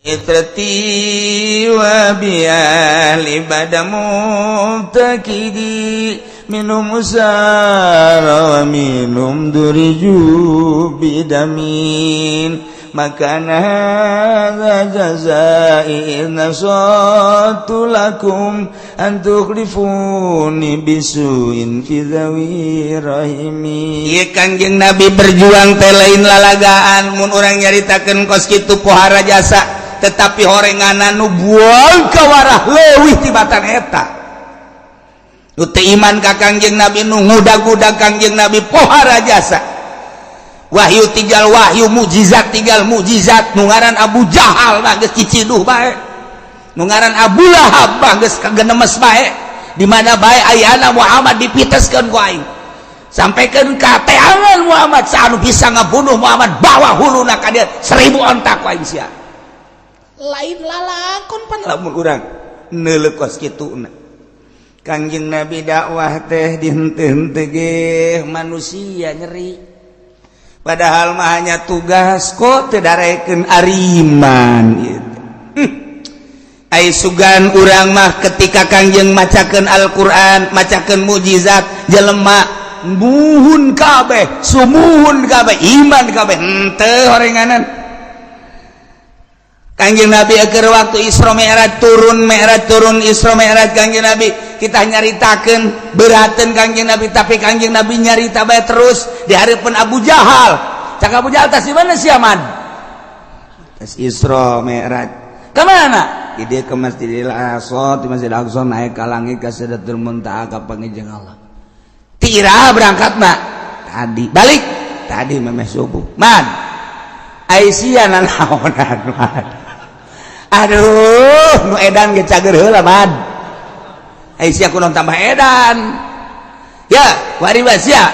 Itrati wa biali bada mubtakidi minum usara wa minum duriju bidamin makana hadza jazai in nasatu lakum an tukhlifuni bisuin fi dhawi rahimi. Ieu Kangjeng Nabi berjuang teh lain lalagaan. Mun urang nyaritakeun kos kitu pohara jasa, tetapi horenganan nu buang kawarah leuwih tibatan eta nu teu iman ka Kangjeng Nabi, nu ngudag-ngudag Kangjeng Nabi pohara jasa. Wahyu tinggal wahyu, mukjizat tinggal mukjizat. Nu ngaran Abu Jahal mah geus ciciduh bae, nu ngaran Abu Lahab mah geus kagenemes bae. Di mana bae ayana Muhammad dipiteskeun ku aing, sampaikan ka teangan Muhammad. Saanu bisa ngabunuh Muhammad, bawa huluna ka dieu, 1000 onta ku aing sia. Lain lalakon pan lamun urang neuleuh kos kituna. Kangjeng Nabi dakwah teh dihenteu-henteu ge manusia nyeri, padahal mah hanya tugas kok teu darekeun ariman gitu. Ai sugan urang mah ketika Kangjeng macakeun Al-Qur'an, macakeun mukjizat, jelema muhun kabeh, sumuhun kabeh, iman kabeh. Henteu horenganan. Kangjeng Nabi keur waktu Isra Mi'raj turun, Mi'raj turun, Isra Mi'raj Kangjeng Nabi kita nyaritakeun berateun Kangjeng Nabi, tapi Kangjeng Nabi nyarita bae terus di hareupeun Abu Jahal. Cak Abu Jahal, "Tas di mana sia, Man?" "Tas Isra Mi'raj." "Ka mana?" "Di dieu, ke Masjidil Aqsa, di Masjidil Aqsa naik ka langit, ka Sidratul Muntaha, ka panggih Allah." "Tira berangkat mak?" "Tadi." "Balik?" "Tadi memeh subuh." "Man, ai sia nanaonan, Man?" "Aduh, nu edan ge cager heula, Man. Ai sia kunaon tambah edan ya? Wari sia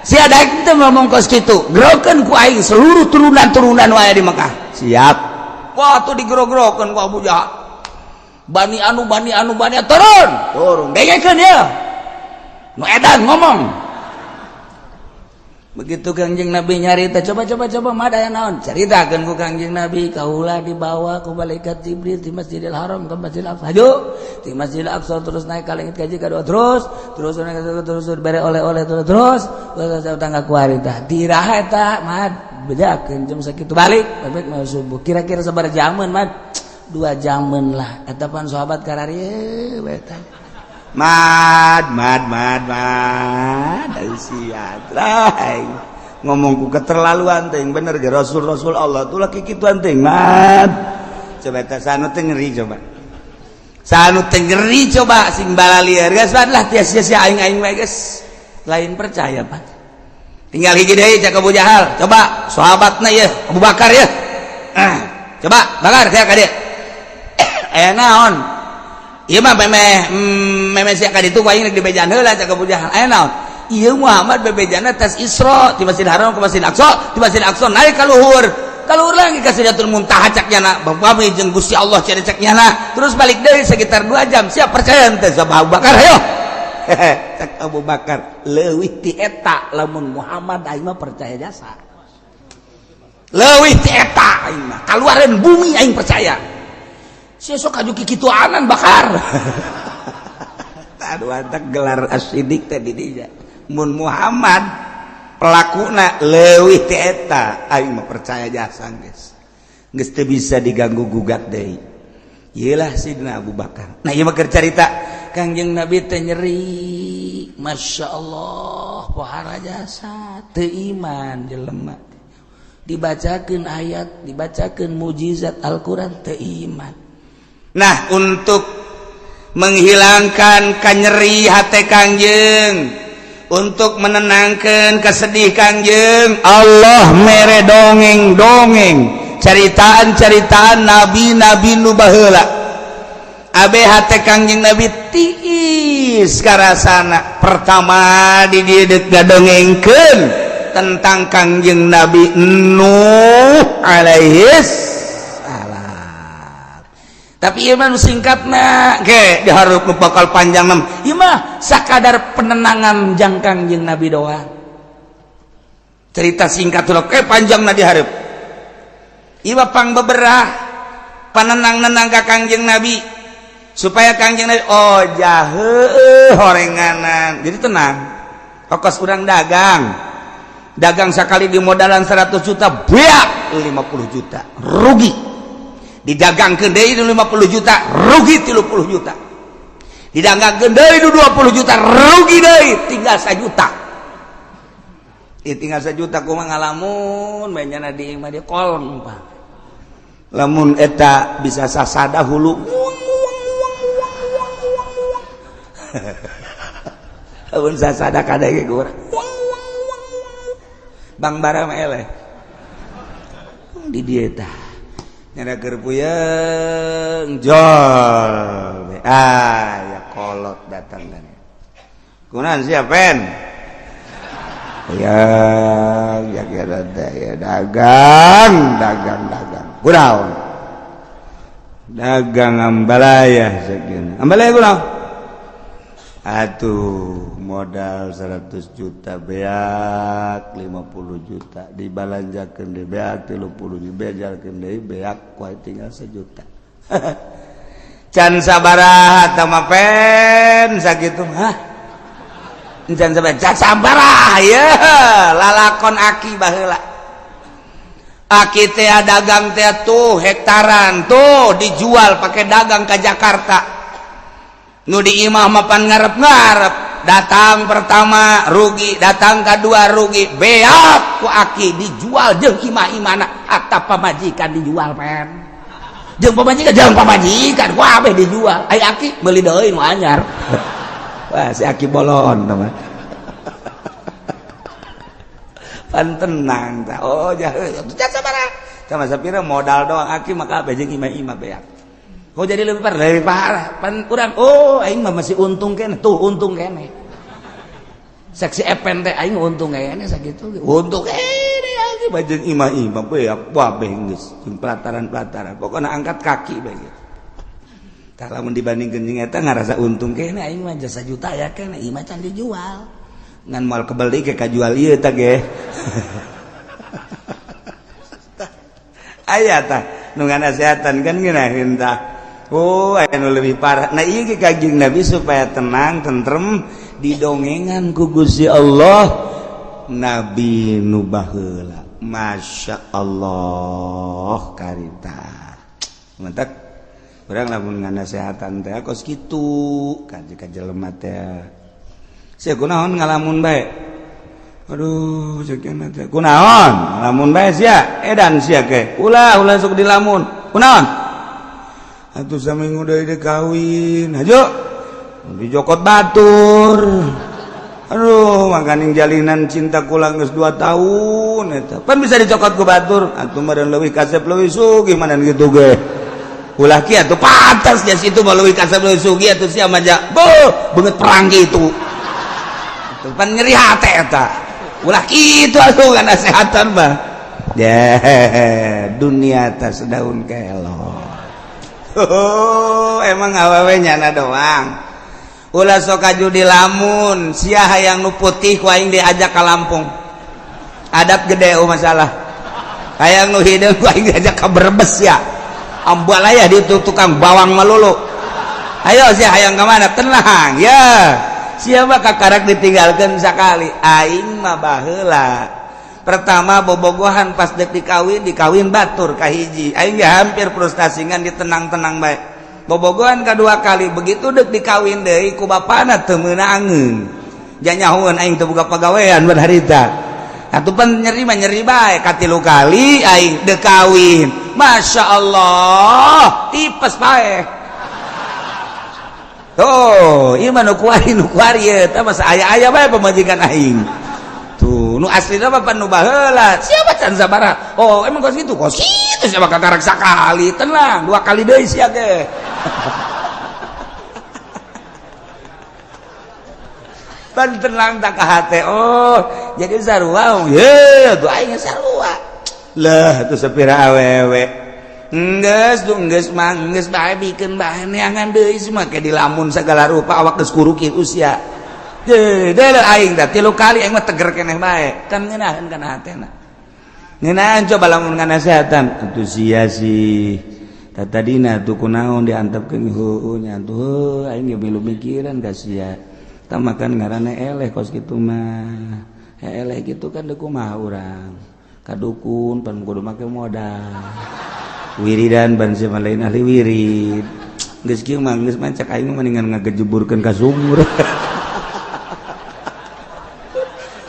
sia daek teu ngomong kos kitu, gerokeun ku aing seluruh turunan-turunan wae di Mekah." "Siap." Wah, tuh digerok-gerokeun ku Abu Jahal. Bani anu, bani anu, bani turun turun, dengekeun ya, nu edan ngomong. Begitu Kangjeng Nabi nyarita, "Coba, coba, coba, mah aya naon?" Caritakeun ku Kangjeng Nabi, "Kaula dibawa ku malaikat Jibril di Masjidil Haram ke Masjidil Aqsa. Hajo di Masjidil Aqsa terus naik ka langit kaji kadua, terus terus naik terus, terus bere oleh-oleh, terus terus terus tangga kuari. Tah diraha eta, Mad? Bejakeun jam sakitu balik, balik mau subuh." "Kira-kira sabaraha jaman, Mad?" "2 jaman lah." Eta pan sahabat kararieu bae. Mad, mad, mad, mad, sia ngomongku keterlaluan teh. Bener ge rasul rasul Allah tuh laki kituan teh, Mad. Coba teh sanu teh ngeri, coba sanu teh ngeri, coba sing balalieur geus lah tia sia aing aing bae geus lain percaya. Pak, tinggal hiji deui. Cak Abu Jahal, "Coba sahabatna ya, Abu Bakar ya. Ah, coba Bakar kayak ka dieu, aya naon?" "Ieu mah memeh memeh sia ka ditu ku aing rek dibejaan heula." Cak Abu Jahal, "Aya naon?" "Ieu Muhammad bebejana tas Isra di Masjidil Haram ke Masjidil Aqsa, di Masjidil Aqsa naik ka luhur, ka luhur lagi ka Sidratul Muntaha, cak nyana bami jeung Gusti Allah cenah cak nyana, terus balik deui sekitar 2 jam. Siap percaya henteu?" Abu Bakar, "Ayo." Cak Abu Bakar, "Leuwih ti eta lamun Muhammad, aing mah percaya jasa. Leuwih ti eta aing mah kaluareun bumi aing percaya." Sia sok aju kikituanan, Bakar. Aduh, antak gelar as-siddiq teh di dinya. Mun Muhammad pelakuna leuwih ti eta, aing mah percaya jasa geus. Geus teu bisa diganggu gugat deui. Iyalah Sidina Abu Bakar. Nah, ieu mah keur carita Kangjeng Nabi teh nyeri. Masya Allah, pohara jasa teu iman jelema. Dibacakeun ayat, dibacakeun mujizat Al-Qur'an, teu iman. Nah, untuk menghilangkan kanyeri hati Kangjeng, untuk menenangkan kesedih Kangjeng, Allah mere dongeng-dongeng, ceritaan-ceritaan nabi-nabi nu baheula. Abe hate Kangjeng Nabi tiis karasana. Pertama di dieu dongengkeun tentang Kangjeng Nabi Nuh alaihis salam. Tapi ieu mah singkatna ge dihareup nu bakal panjang mah. Ieu mah sakadar penenangan jang Kangjeng Nabi doang. Cerita singkat tuh kayak panjang na dihareup. Ieu mah pang beberah. Panenang-nenang ka Kangjeng Nabi supaya Kangjeng Nabi oh jahe horenganan. Jadi tenang. Kokos urang dagang. Dagang sekali di modalan 100 juta, beak 50 juta, rugi. Didagangkeun deui 50 juta, rugi 30 juta. Didagangkeun deui 20 juta, rugi deui, tinggal 1 juta. Tinggal 1 juta kumaha ngalamun bae nyana di imah dia kolong Pak. Lamun eta bisa sasada hulu. Lamun sasada kadege urang. Bang bara mah eleh. Di dieu tah. Nyana keur puyeng jol. Ah ya kolot datang dan. Kunaon sia pen? Ya, ya ya ya dagang, dagang, dagang. Kunaon? Dagang ambalaya sekian. Ambalaya kunaon? Atuh modal 100 juta beak 50 juta dibalanjakeun deui beak 30 dibejalkeun deui beak kuai tinggal 1 juta. Can sabaraha tah mah pen sakitu hah? Can sabaraha ya lalakon aki baheula. Aki teh dagang teh tuh hektaran tuh dijual pakai dagang ke Jakarta. Nu di imah mapan ngarep-ngarep, datang pertama rugi, datang kedua rugi, beak ku aki dijual jeung imah-imahna atap pamajikan dijual pen. Jeung pamajikan ku abeh dijual. Ai aki meuli deui nu anyar. Wah, si aki bolon teman. Pan tenang tah. Oh, jahe. Jasa sabaraha? Sama sapira modal doang aki maka abeh jeung imah-imah beak. Kok jadi lebih parah? Lebih parah. Pan kurang. Oh, aing mah masih untung kene. Tuh untung kene. Saksi epen teh aing untung kene sakitu. Untung kene aki bajeng imah-imah beak wabeh geus jeung pelataran-pelataran. Pokona angkat kaki bae gitu. Tah lamun dibandingkeun jeung eta ngarasa untung kene aing mah jasa juta ya kene imah can dijual. Ngan moal kebeli ke kajual ieu tah ge. Aya tah nu nganasehatan kan ngeunaheun tah. Oh, aya nu leuwih parah. Nah ieu ge Kangjeng Nabi supaya tenang, tentrem didongengan ku Gusti Allah Nabi nu baheula. Masya Allah karita. Mantak urang lamun nganasehatan teh kos kitu ka jelema teh. Sia kunaon ngalamun bae? Aduh, ceuk teh. Kunaon? Ngalamun bae sia? Edan sia ke. Ulah ulah sok dilamun. Kunaon? Atuh saminggu deui dek kawin. Hajo. Dijokot batur. Aduh, makaning jalinan cinta kula geus 2 tahun eta. Pan bisa dicokot ku batur. Atuh meureun leuwih kasep leuwih sugih mana kitu ge. Ulah kieu atuh pantas nya situ mah leuwih kasep leuwih sugih atuh sia mah ja. Beuh, beungeut perang kitu. Atuh pan nyeri hate eta. Ulah kitu atuh ngasehatan mah. Ya, dunia tas daun kelor. Oh, emang awewe nyana doang. Ulah sok kaju di lamun, sia hayang nu putih ku aing diajak ka Lampung. Adat gede oh masalah. Hayang nu hideung ku aing diajak ka Brebes ya. Ambalaya di tukang bawang melulu. Ayo sia hayang ka mana? Tenang ya. Sia mah kakarak ditinggalkeun sakali. Aing mah baheula. Pertama bobogohan pas dek dikawin, dikawin batur kahiji. Aing ge hampir frustasi ngan ditenang-tenang bae. Bobogohan kedua kali begitu dek dikawin deui ku bapana teu meunangeun. Janyahoeun aing teu boga pagawean ban harita. Atuh pan nyeri mah nyeri bae katilu kali aing dek kawin. Masya Allah, tipes bae. Tuh, ieu mah nu kuari ieu tah masa aya-aya bae pamajikan aing. Tuh, nu aslina mah pan nu baheula. Siapa can sabaraha? Oh, emang kos kitu? Kos kitu siapa kakarak sakali. Tenang, 2 kali deui sia ge. Pan tenang tak ka hate. Oh, jadi sarua. Ye, tuh aing sarua. Lah, tuh sapira awewe. Enggeus tuh enggeus mah enggeus bae bikeun bae neangan deui semua ke dilamun segala rupa awak geus kuruki usia. Deh, aing teh 3 kali aing mah teger keneh bae. Kan ngeunaheun kana hatena. Ngeunaheun coba lamun nganasehatan atuh sia sih. Tah tadina tuh kunaon diantepkeun heueuh nya tuh aing ge milu mikiran ka sia. Tah makan ngaranna eleh kos kitu mah. Eleh kitu kan deuk kumaha urang. Ka dukun pan kudu make modal. Wiridan ban sia lain ahli wirid. Geus kieu mah geus mah cek aing mah mendingan ngagejeburkeun ka sumur.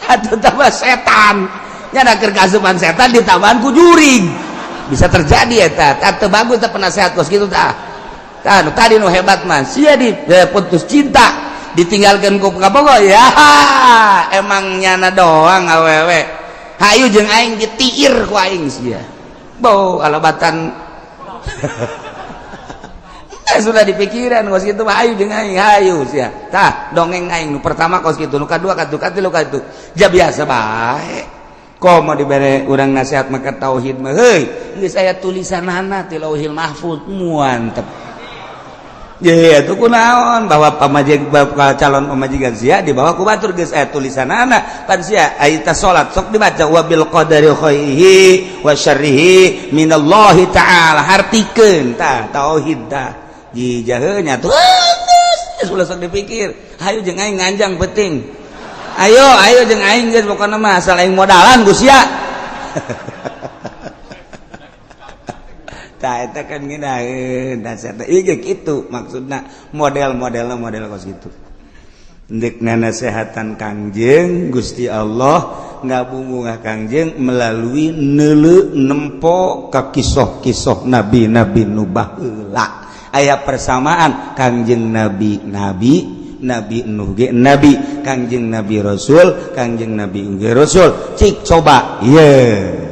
Atuh tambah setan. Nya da keur kasupan setan ditambahan ku jurig. Bisa terjadi eta. Tah teu bagus teh penasehat kos kitu tah. Tah nu tadi nu hebat mah sia di putus cinta ditinggalkeun ku kabogoh ya emang nyana doang awewe. Hayu jeung aing ditiir ku aing sia. Bau alabatan. Sudah dipikiran kos kitu mah hayu jeung aing hayu sia. Tah dongeng aing nu pertama kos kitu, nu kadua katu katilu katu. Ja biasa bae. Komo dibere urang nasihat maka tauhid mah heuy geus aya tulisanana ti Lauhil Mahfuz muantep. Ye atuh kunaon bahwa pamajig calon pamajikan sia dibawa ku batur geus aya tulisanana pan sia aya ta salat sok dibaca wabil qadari khairihi wa syarrihi minallahi ta'ala hartikeun tah tauhid tah jijaheuh nya tuh geus ulah sok dipikir hayu jeung aing nganjang penting ayo ayo jeung aing geus pokona mah asal aing modalan ku sia. Tah eta kan ngeunaheun nasihat ieu ge kitu maksudna model-modelna model kos kitu. Ndek nanasehatan Kangjeng Gusti Allah ngabungah Kangjeng melalui neuleu nempo ka kisoh-kisoh nabi-nabi nu baheula. Aya persamaan Kangjeng Nabi nabi, Nabi Nuh ge nabi, Kangjeng Nabi Rasul, Kangjeng Nabi ge Rasul. Cik coba ye.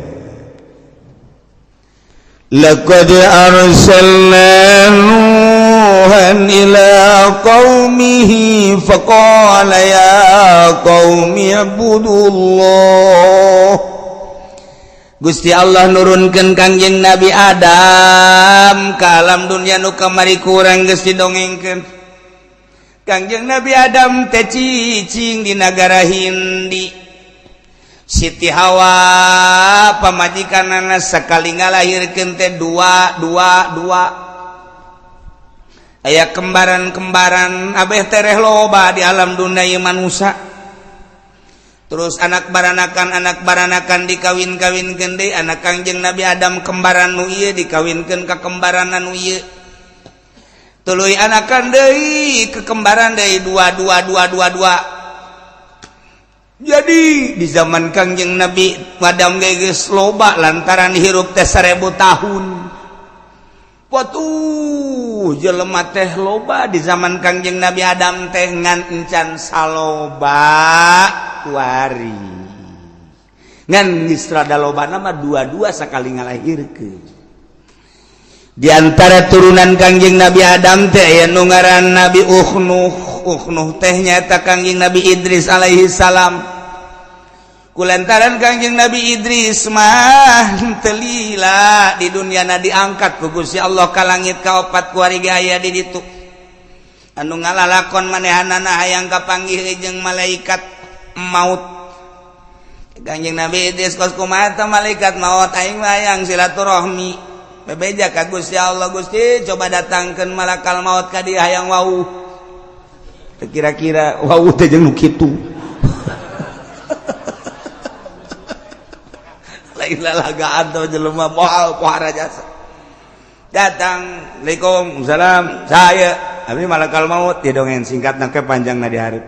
Laqad arsalna Nuhan ila qaumihi faqala ya qaumi ibudullah. Gusti Allah nurunkeun Kangjeng Nabi Adam ka alam dunya nu kamari kurang geus didongengkeun. Kangjeng Nabi Adam teh cicing di nagara Hindi. Siti Hawa pamajikanana sakali ngalahirkeun teh dua dua dua. Aya kembaran-kembaran abeh tereh loba di alam dunia ieu manusa. Terus anak baranakan dikawin-kawinkeun deui anak Kangjeng Nabi Adam kembaran nu ieu dikawinkeun ka kembaran nu ieu. Tuluy anakan deui ke kembaran deui dua dua dua dua dua. Jadi di zaman Kangjeng Nabi Adam geus loba lantaran hirup teh 1000 tahun. Patuh jelema teh loba di zaman Kangjeng Nabi Adam teh ngan encan saloba kuari. Ngan geus rada lobana mah dua-dua sakali ngalahirkeun. Di antara turunan Kangjeng Nabi Adam teh aya nu ngaran Nabi Ukhnuh. Ukhnuh teh nyaeta Kangjeng Nabi Idris alaihi salam. Kulantaran Kangjeng Nabi Idris mah teu lila di dunyana diangkat ku Gusti Allah ka langit kaopat kuari ge aya di ditu. Anu ngalalakon manehanana hayang kapanggih jeung malaikat maut. Kangjeng Nabi Idris kos kumaha teh malaikat maut aing mah hayang silaturahmi. Bebeja ka Gusti Allah, Gusti coba datangkeun malakal maut ka dieu hayang wau. Teu kira-kira wau teh jeung nu kitu. Lain lalagaan teh jelema moal pohara jasa. Datang, Assalamualaikum, salam, saya abdi malakal maut di dongeng singkat nangke panjangna di hareup.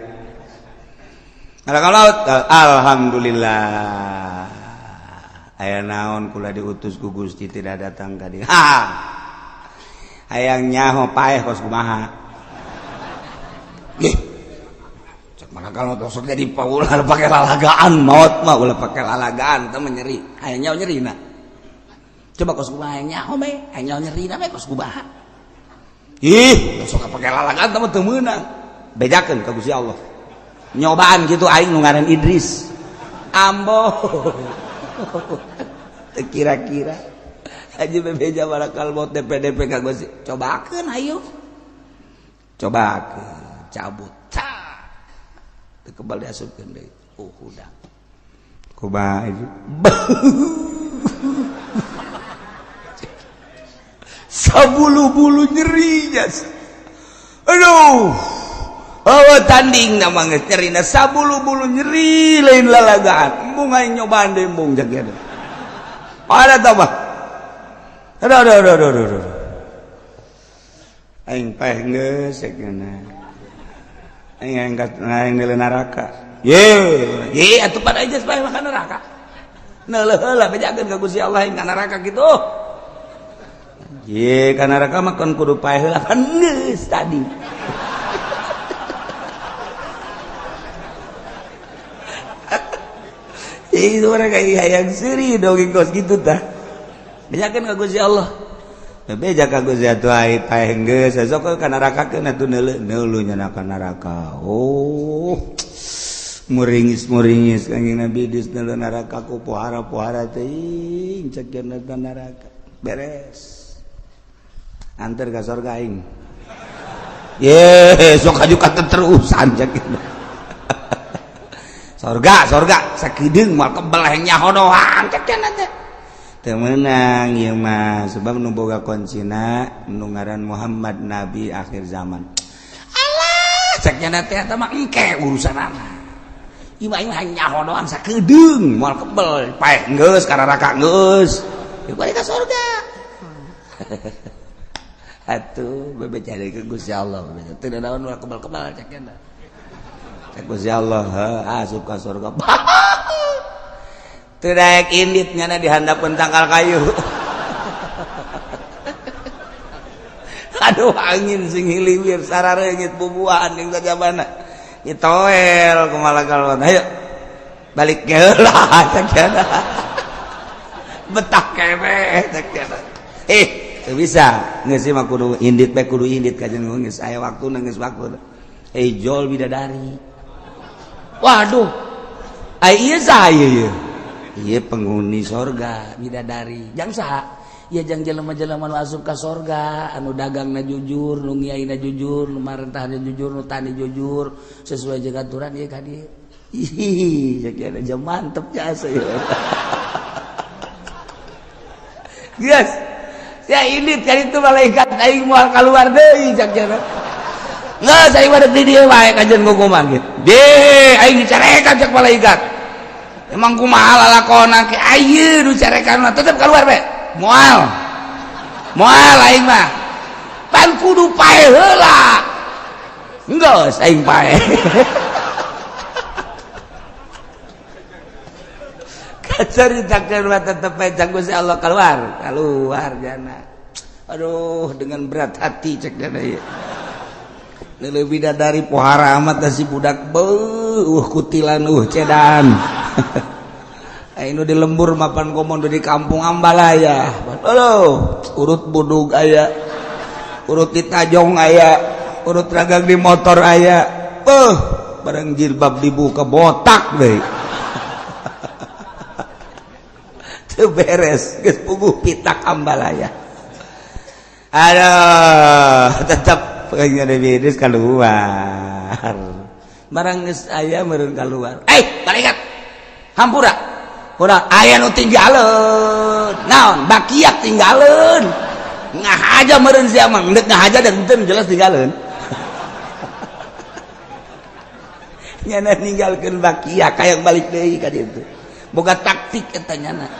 Malakal maut, alhamdulillah. Aya naon kula diutus ku Gusti tidak datang ka dieu. Hayang nyaho paeh kos kumaha. Ih. Cek malakal maut sok jadi paulah pake lalagaan maut mah ulah pake lalagaan teh nyeri. Hayang nyaho nyerina. Coba kos kumaha hayang nyaho bae, hayang nyaho nyerina bae kos kumaha. Ih, sok pake lalagaan teh mah teu meunang. Bejakeun ka Gusti Allah. Nyobaan kitu aing nu ngaran Idris. Ambo. Kira-kira aja bebeja malakal maut DPDP ka Gusti. Cobakeun ayo. Cobakeun, cabut. Teu kebal diasupkeun deui. Oh, udah. Kumaha itu? Sabulu-bulu nyeri jas. Aduh. Oh, tanding nama geus nyerina sabulu-bulu nyeri lain lalagaan. Embung aing nyobaan deui embung jaga. Ada tambah. Aduh aduh aduh aduh aduh. Aing paeh geus cenah. Aing angkat aing nilai neraka. Ye, ye atuh pada aja paeh makan neraka. Neuleuh heula bejakeun ka Gusti Allah aing ka neraka kitu. Ye, ka neraka mah kan kudu paeh heula kan geus tadi. Itu mereka hayang seuri dongeng kos kitu tah. Bejakeun ka Gusti Allah. Beja ka Gusti atuh ai paeh geus sok ka neraka keun atuh neuleuh neuleuh nya ka neraka. Oh. Muringis-muringis Kangjeng Nabi Idris neuleuh neraka ku pohara-pohara teuing cek cenah neraka. Beres. Anter ka sorga aing. Ye, sok aju katerusan cek. Sorga, sorga, sakedeung moal kebel hayang nyaho doang cek cenah teh. Teu meunang ieu mah sebab nu boga kuncina nu ngaran Muhammad nabi akhir zaman. Alah, cek cenah teh eta mah engke urusanana. Ieu mah aing nyaho doang sakedeung moal kebel paeh geus ka neraka geus. Ieu balik ka sorga. Atuh bebeja deui ka Gusti Allah bebeja. Teu naon moal kebel-kebel cek cenah. Gusti Allah asup ka surga. Teu daek indit nyana di handapeun tangkal kayu. Aduh angin sing hiliwir sarareungit bubuahan jeung sajabana. Itoel kumaha kalon. Ayo balik heula cek cenah. Betah kene cek cenah. Teu bisa geus mah kudu indit bae kudu indit ka jeung geus aya waktuna geus waktu. Jol bidadari. Waduh, ai ieu saha ieu? Ieu penghuni sorga bidadari. Jang saha? Ieu jang jelema-jelema nu asup ka sorga, anu dagangna jujur, nu ngiaina jujur, nu marentahna jujur, nu tani jujur, sesuai jeung aturan ieu ka dieu. Ih, cek aja mantep jasa ieu. Geus. Ya ini kan itu malaikat aing moal kaluar deui cek cenah. Nggak, saya mah di dieu wae kajian kumaha gitu. Deh, aing dicarekan cek malaikat. Emang kumaha lalakona ke ayeuna nu carekan mah tetep keluar bae. Moal. Moal aing mah. Pan kudu pae heula. Geus aing pae. Kacaritakeun mah tetep bae cek Gusti Allah keluar, keluar jana. Aduh, dengan berat hati cek jana ieu. Lebih dari pohara amat si budak beuh kutilan cedan. Ayo di lembur mapan komodo di kampung Ambalaya. Aduh, urut budug aya, urut di tajong aya, urut ragang di motor aya. Beuh, bareng jilbab dibuka botak deui. Teu beres geus puguh pitak Ambalaya. Aduh, tetep pokoknya Nabi Idris keluar. Barang geus aya meureun keluar. Malaikat. Hampura. Kurang aya nu tinggaleun. Naon? Bakiak tinggaleun. Ngahaja meureun sia mah, endek ngahaja dan henteu jelas tinggaleun. Nyana ninggalkeun bakiak hayang balik deui ka ditu. Boga taktik eta nyana.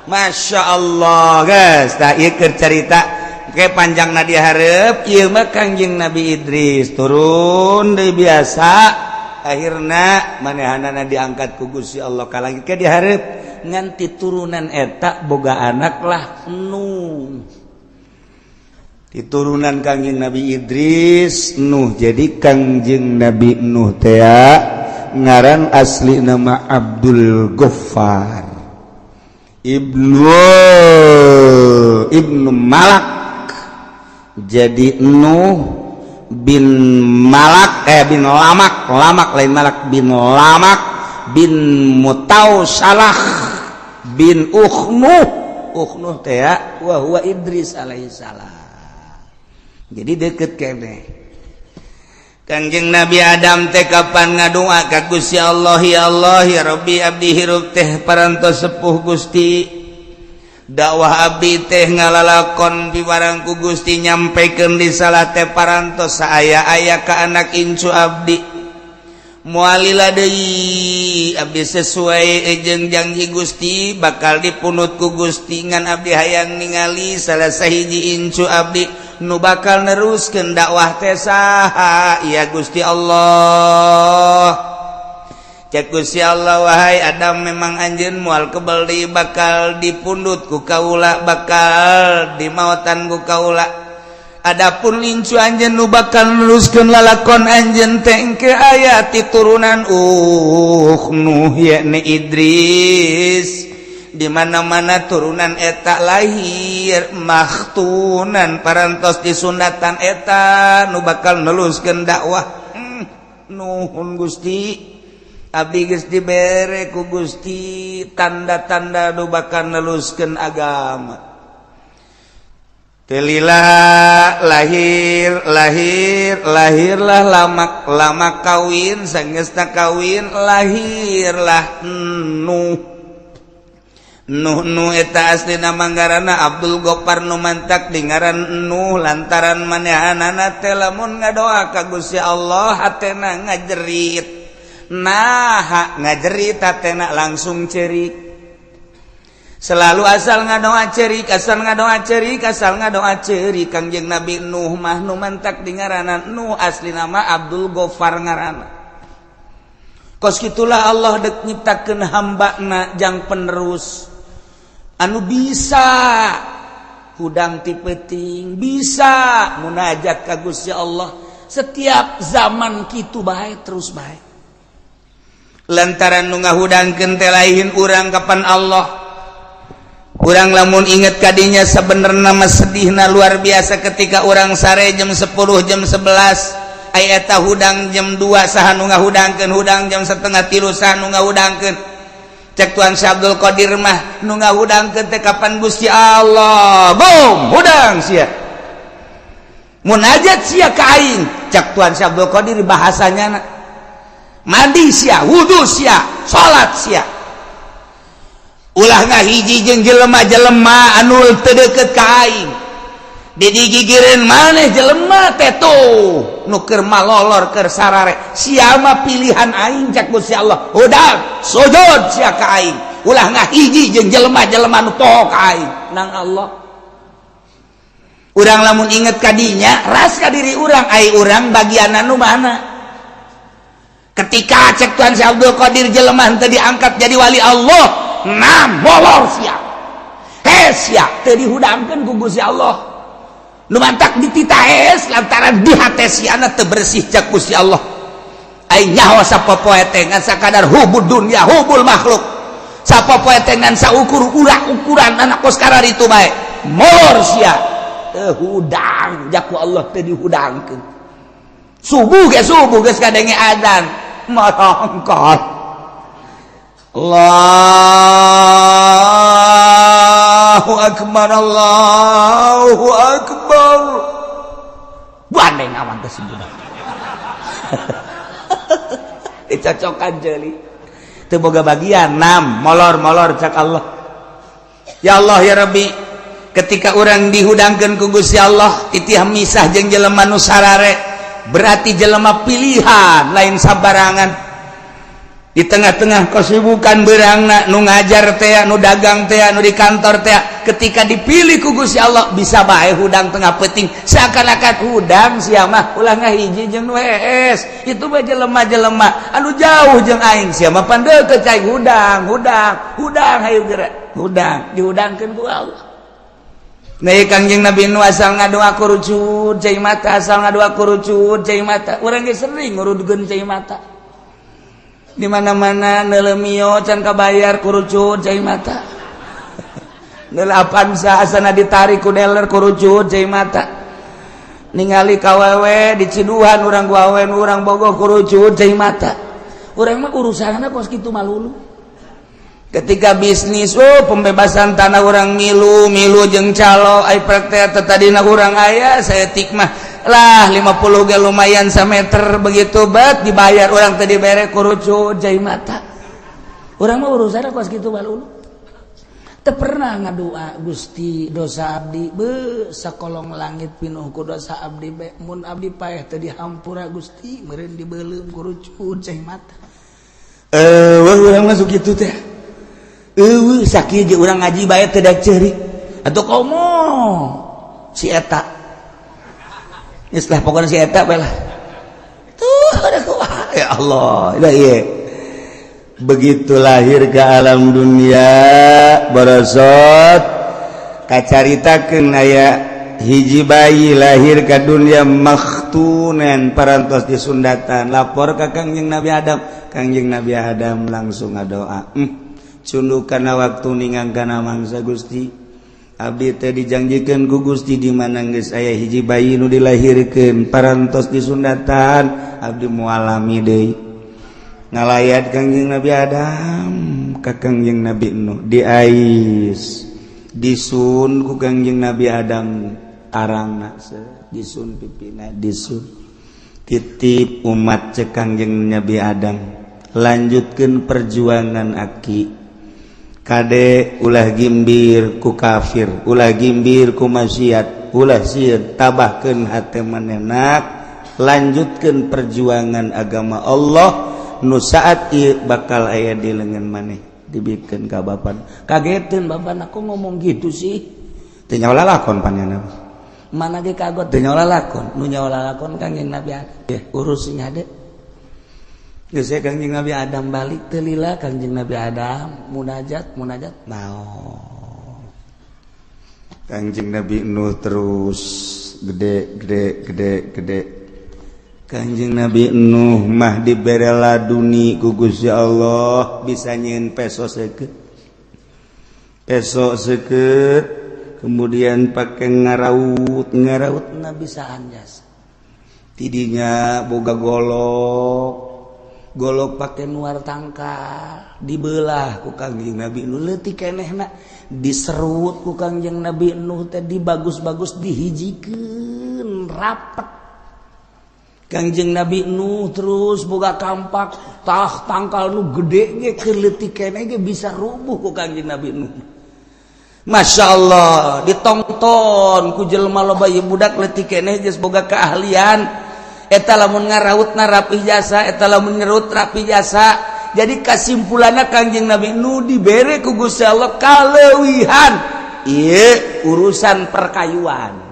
Masya Allah, guys. Tah ieu keur carita oke panjang na dihareup ieu mah Kangjeng Nabi Idris turun deui biasa akhirna manehanana diangkat ku Gusti Allah ka langit ke dihareup nganti turunan eta boga anak lah Nuh. Diturunan Kangjeng Nabi Idris Nuh. Jadi Kangjeng Nabi Nuh teh ngaran asli nama Abdul Ghaffar Ibnu Malak. Jadi Nuh bin Malak bin Lamak, Lamak lain Malak, bin Lamak bin Mutausalah bin Ukhnuh. Ukhnuh teh wa huwa Idris alaihi salam. Jadi deket keneh. Kangjeng Nabi Adam teh kapan ngadua ka Gusti Allah, ya Allah ya Rabbi abdi hirup teh parantos sepuh Gusti. Dakwah abdi teh ngalalakon piwarang ku Gusti, nyampaikan risalah teh parantos saaya-aya ka anak incu abdi. Moal lila deui, abdi sesuai jeung janji Gusti bakal dipundut ku Gusti, ngan abdi hayang ningali salah sahiji incu abdi nu bakal neruskeun dakwah teh saha ya, Gusti Allah. Cek Gusti Allah, "Wahai Adam, memang anjeun moal kebel deui, bakal dipundut ku kaula, bakal dimautan ku kaula. Adapun incu anjeun nu bakal neruskeun lalakon anjeun teh engke aya ti turunan Nuh, yakni Idris. Di mana-mana turunan eta lahir makhtunan, parantos disunatan, eta nu bakal neruskeun dakwah." Nuhun Gusti, abdi geus dibere ku Gusti tanda-tanda nu bakal neruskeun agama. Teu lila lahir lahir lahirlah Lamak. Lamak kawin, sangesna kawin lahirlah Nuh. Nuh nu eta asli nama ngaranna Abdul Gopar, nu mantak dingaran Nuh lantaran manehanana teh lamun ngadoa ka Gusti Allah hatena ngajerit. Nah, ngajerit hatena langsung cerik selalu, asal ngadoa cerik, asal ngadoa cerik, asal ngadoa cerik. Kangjeng Nabi Nuh mah nu mantak dingaranan Nuh, asli nama Abdul Gofar ngaranna. Kos kitulah Allah dek nyiptakeun hambana jang penerus anu bisa hudang ti peuting, bisa munajat ka Gusti Allah setiap zaman, kitu bae terus bae, lantaran nu ngahudangkeun teh lain urang, kapan Allah. Urang lamun inget kadinya sebenarnya mah sedihna luar biasa ketika urang sare jam 10, jam 11, aya eta hudang jam 2, saha nu ngahudangkeun? Hudang jam 2.30, saha nu ngahudangkeun? Cek Tuan Syekh Abdul Qadir mah nu ngahudangkeun teh kapan Gusti Allah. Bom hudang sia, munajat sia ka aing, cek Tuan Syekh Abdul Qadir bahasanya. Mandi sia, wudu sia, salat sia, ulah ngahiji jeung jelema-jelema anu teu deukeut ka aing. Digigireun maneh jelema teh tuh nu keur malolor, keur sarare, sia mah pilihan aing, cek Gusti Allah. Hudang, sujud sia ka aing, ulah ngahiji jeung jelema-jelema nu poho ka aing nang Allah. Urang lamun inget kadinya ras ka diri urang, ai urang bagian anu mana ketika cek Tuan Syekh Abdul Qadir jelema teu diangkat jadi wali Allah? Nah, molor sia, hes sia, teu dihudangkeun ku Gusti Allah. Nu mantak dititah hes lantaran di hate siana teu bersih, cek Gusti Allah. Ai nyaho sapopoe teh ngan sakadar hubud dunya, hubul makhluk, sapopoe teh ngan saukur urak ukuran anak kos itu bae. Molor sia, teu hudang jaku Allah, teu dihudangkeun. Subuh ge, subuh geus kadenge adzan morongkot, Allahu akbar, Allahu akbar, gandeng awan teh si budak dicocokan jeli teu boga bagian. Nam molor molor, cak Allah. Ya Allah, ya Rabbi, ketika orang dihudangkeun ku Gusti Allah titih misah jeung jelema nu sarare, berarti jelema pilihan, lain sabarangan. Di tengah-tengah kesibukan berangna, nu ngajar teh, nu dagang teh, nu di kantor teh, ketika dipilih ku Gusti Allah bisa bae hudang tengah peuting, seakan-akan hudang sia mah, ulah ngahiji jeung nu hees itu bae, jelema-jelema anu jauh jeung aing, sia mah pan deukeut cai. Hudang, hudang, hudang, hayu geura hudang, dihudangkeun ku Allah. Nah, Kangjeng Nabi nu asal ngadoa kurucut cai mata, asal ngadoa kurucut cai mata. Urang ge sering ngurudkeun cai mata. Di mana-mana neuleuh Mio can kabayar, kurucut cai mata. Neuleuh Avanza asana ditarik ku dealer, kurucut cai mata. Ningali kawewe di ciduhan urang, ku awewe urang bogoh, kurucut cai mata. Urang mah urusanna kos kitu malulu. Ketika bisnis, oh, pembebasan tanah orang milu milu jeung calo, ai praktek tadina urang aya saeutik mah lah, 50 ge lumayan sameter. Begitu bet dibayar orang tadi bere, kurucut cai mata. Urang mah urusanna kos kitu balulu. Teu pernah ngadua, "Gusti, dosa abdi be sakolong langit pinuh ku dosa abdi be, mun abdi paeh teu dihampura Gusti, meureun dibeuleum ku rucun cai mata." Eh, urang masuk kitu teh. Eueuh, sakieu ge urang ngaji bae teu daek ceurik. Atuh komo si eta. Geus lah, pokona si eta bae lah. Tuh ada kumaha, ya Allah. Dah ieu. Begitu lahir ke alam dunia, borosot kacaritakeun aya hiji bayi lahir ke dunia makhtunan, parantos disundatan. Lapor ka Kangjeng Nabi Adam. Kangjeng Nabi Adam langsung ngadoa, cunduk kana waktu ningang kana mangsa, "Gusti, abdi teh dijanjikeun ku Gusti di mana geus aya hiji bayi nu dilahirkeun parantos disundatan, abdi moal lami deui." Ngalayat Kangjeng Nabi Adam ka Kangjeng Nabi Nuh, diais, disun ku Kangjeng Nabi Adam arangna, disun pipina, disun. "Titip umat," cek Kangjeng Nabi Adam, "lanjutkan perjuangan aki. Kade, ulah gimbir ku kafir, ulah gimbir ku maksiat, ulah sieun, tabahkeun hate manehna, lanjutkan perjuangan agama Allah nu saat ieu bakal aya di lengan maneh." Dibikeun ka bapak. Kageteun bapak, "Aku ngomong gitu sih?" Teu nyaho lalakon panjana mana ge kagot, teu nyaho lalakon. Nu nyaho lalakon Kangjeng Nabi Adam. Ya, urus sing hade. Geus, Kangjeng Nabi Adam balik. Teu lila Kangjeng Nabi Adam munajat, munajat, naon. Kangjeng Nabi Nuh terus gede, gede, gede, gede. Kanjeng Nabi Nuh mah dibere laduni ku Gusti Allah, bisa nyieun peso seukeut, peso seukeut, kemudian pakai ngaraut, ngaraut na bisa anjas. Tidinya boga golok, golok pakai nuar tangkal, dibelah ku Kangjeng Nabi Nuh leutik kenehna, diserut ku Kangjeng Nabi Nuh teh, dibagus-bagus, dihijikeun rapet. Kangjeng Nabi Nuh terus boga kampak, tah tangkal nu gede ge, keur leutik keneh ge bisa rubuh ku Kangjeng Nabi Nuh. Masya Allah, ditonton ku jelema loba. Ieu budak leutik keneh geus boga keahlian eta, lamun ngarautna rapih jasa, eta lamun nyerut rapih jasa. Jadi kasimpulanna, Kangjeng Nabi Nuh dibere ku Gusti Allah kaleuwihan ieu urusan perkayuan.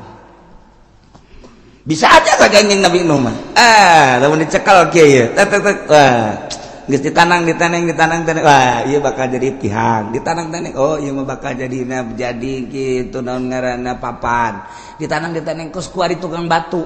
Bisa aja ka Kangjeng Nabi Nuh mah. Ah, lamun dicekal kieu ye, tek tek tek, wah, geus ditanang, ditaneng, ditanang taneng, wah, ieu bakal jadi tihang. Ditanang taneng, oh, ieu mah bakal jadi jadi kitu, naon ngaranna, papan. Ditanang ditaneng, kos kuari tukang batu.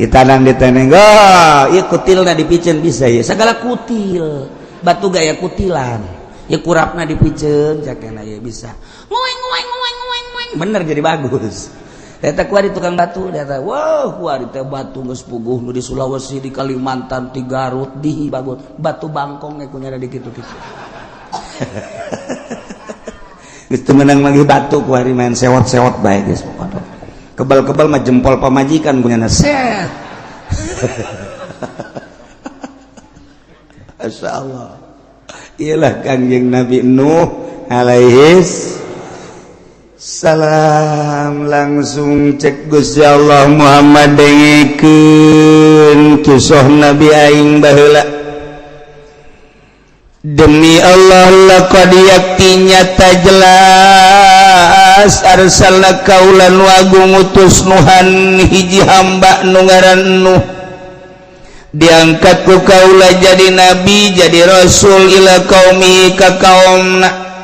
Ditanang ditaneng, oh, ieu kutilna dipiceun bisa ya, segala kutil batu gaya kutilan ya, kurapna dipiceun cakena ya bisa ngueng ngueng ngueng ngueng ngueng, bener jadi bagus. Eta kuari tukang batu, eta wow, kuari teh batu geus puguh nu di Sulawesi, di Kalimantan, di Garut, di bagus. Batu bangkong ge kunyana di kitu-kitu. Geus teu meunang lagi batu kuari, main sewot-sewot bae geus pokona. Kebal-kebal mah jempol pamajikan kunyana set. Masya Allah. Iyalah Kangjeng Nabi Nuh alaihis salam. Langsung cek Gusti Allah, "Muhammad, dengekeun kisah Nabi aing baheula. Demi Allah, laqad, yakti nyata jelas, arsalna, kaula nu agung ngutus, Nuhan, hiji hamba nu ngaran Nuh, diangkat ku kaula jadi nabi, jadi rasul, ila qaumi, ka kaumna."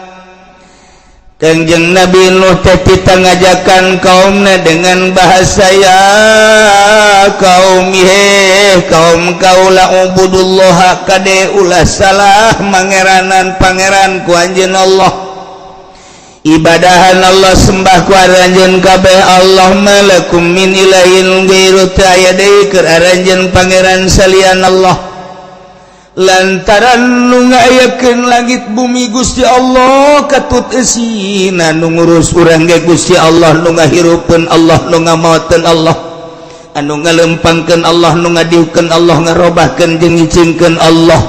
Kangjeng Nabi Nuh teh ngajakan kaumna dengan bahasa, "Ya kaum, he kaum kaula, ubudullah, kade ulah salah mangeranan pangeran ku anjeun Allah, ibadahan Allah, sembah ku aranjeun kabeh Allah. Malakum min ilahin ghairu, teu aya deui keur aranjeun pangeran salian Allah, lantaran nu ngayakeun langit bumi Gusti Allah katut eusina, nu ngurus urang ge Gusti Allah, nu ngahirupeun Allah, nu ngamaoteun Allah, anu ngalempangkeun Allah, nu ngadiukeun Allah, ngarobahkeun jeung ngicingkeun Allah,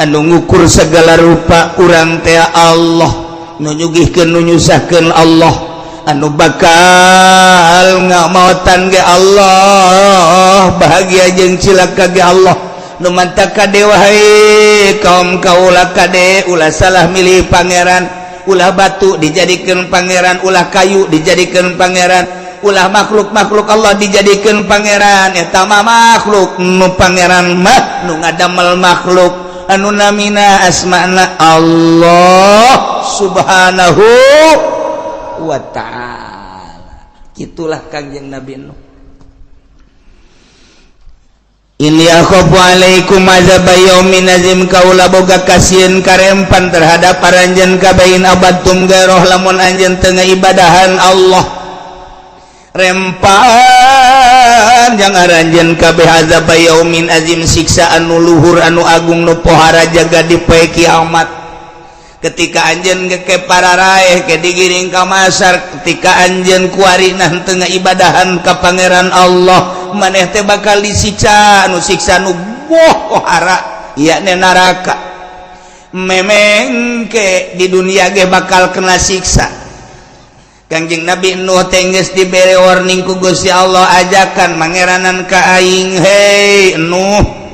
anu ngukur segala rupa urang teh Allah. Nu nyugihkeun, nu nyusahkeun Allah, anu bakal ngamautan ge Allah, bahagia jeung cilaka ge Allah. Nu mantak kade, wahai kaum kaula, kade ulah salah milih pangeran. Ulah batu dijadikan pangeran, ulah kayu dijadikan pangeran, ulah makhluk-makhluk Allah dijadikan pangeran. Eta mah makhluk. Nu pangeran mah nu ngadamel makhluk, anu namina asmana Allah Subhanahu wa Ta'ala. Itulah Kangjeng Nabi Nuh. Inni akhafu alaikum azab yaumin azim. Kaula boga kasieun karempan terhadap aranjeun kabeh, in abadtum gairoh, lamun anjeun teu ibadahan Allah, rempan jang aranjeun kabeh azab yaumin azim, siksa anu luhur, anu agung, nu pohara jaga di poe kiamat. Ketika anjeun ke pararaeh ke digiring ka masar, ketika anjeun kuari nah teu ibadahan ka Pangeran Allah, maneh teh bakal disiksa, nu siksa nu pohara, yakni neraka. Memengke di dunia ge bakal kena siksa. Kangjeng Nabi Nuh teh geus dibere warning ku Gusti Allah, ajakan mangeranan ka aing, "Hei Nuh,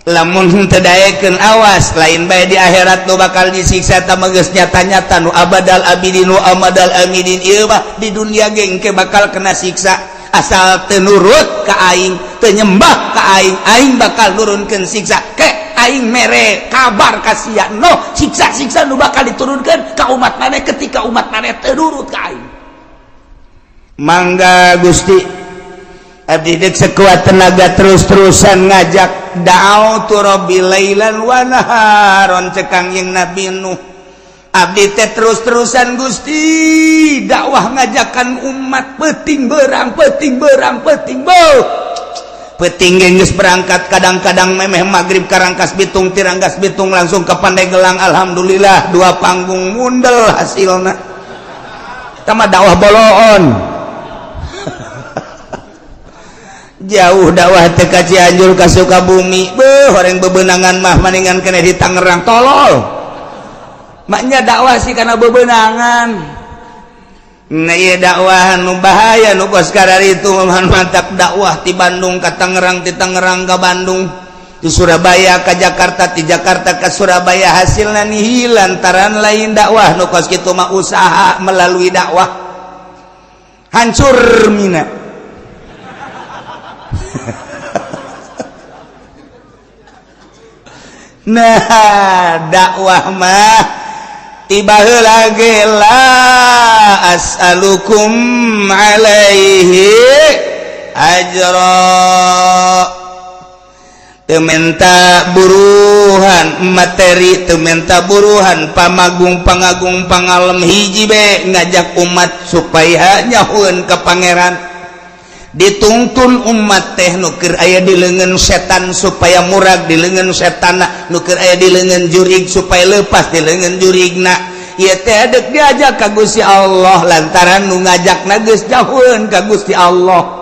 lamun teu daekeun, awas, lain bae di akhirat nu bakal disiksa, tah geus nyata-nyata nu abadal abidin nu amadal amidin. Ieu mah di dunia ge engke bakal kena siksa. Asal teu nurut ka aing, teu nyembah ka aing, aing bakal nurunkeun siksa. Ke aing mere kabar ka sia, no siksa-siksa nu bakal diturunkeun ka umat maneh ketika umat maneh teu nurut ka aing." "Mangga Gusti, abdi dek sekuat tenaga terus-terusan ngajak, da'autu rabbi lailan wa naharon." Cek Kangjeng Nabi Nuh, "Abdi teh terus-terusan, Gusti, dakwah ngajakan umat peting berang, peting berang, peting beuh peting geus berangkat. Kadang-kadang memeh maghrib ka Rangkas Bitung, ti Rangkas Bitung langsung ke Pandeglang. Alhamdulillah, dua panggung mundel hasilna." Tama dakwah boloon jauh, dakwah teh ka Cianjur, ka Sukabumi. Beuh, orang bebenangan mah maningan kena di Tangerang. Tolol maknya dakwah sih karena bebenangan. Nah, iya, dakwah nu bahaya nu kos itu mantap. Dakwah di Bandung ke Tangerang, di Tangerang ke Bandung, di Surabaya ke Jakarta, di Jakarta ke Surabaya, hasilnya nihil lantaran lain dakwah nu kos kitu mah, usaha melalui dakwah. Hancur mina. Nah, dakwah mah tiba lagi, la as'alukum alaihi ajra, teu menta buruhan materi, teu menta buruhan pamagung, pangagung, pangalem. Hiji be, ngajak umat supaya nyahueun ka Pangeran. Dituntun umat teh nu keur aya di leungeun setan supaya murag di leungeun setan, nu keur aya di leungeun jurig supaya lepas di leungeun jurigna. Ieu teh dek diajak ka Gusti Allah lantaran nu ngajakna geus jauheun ka Gusti Allah.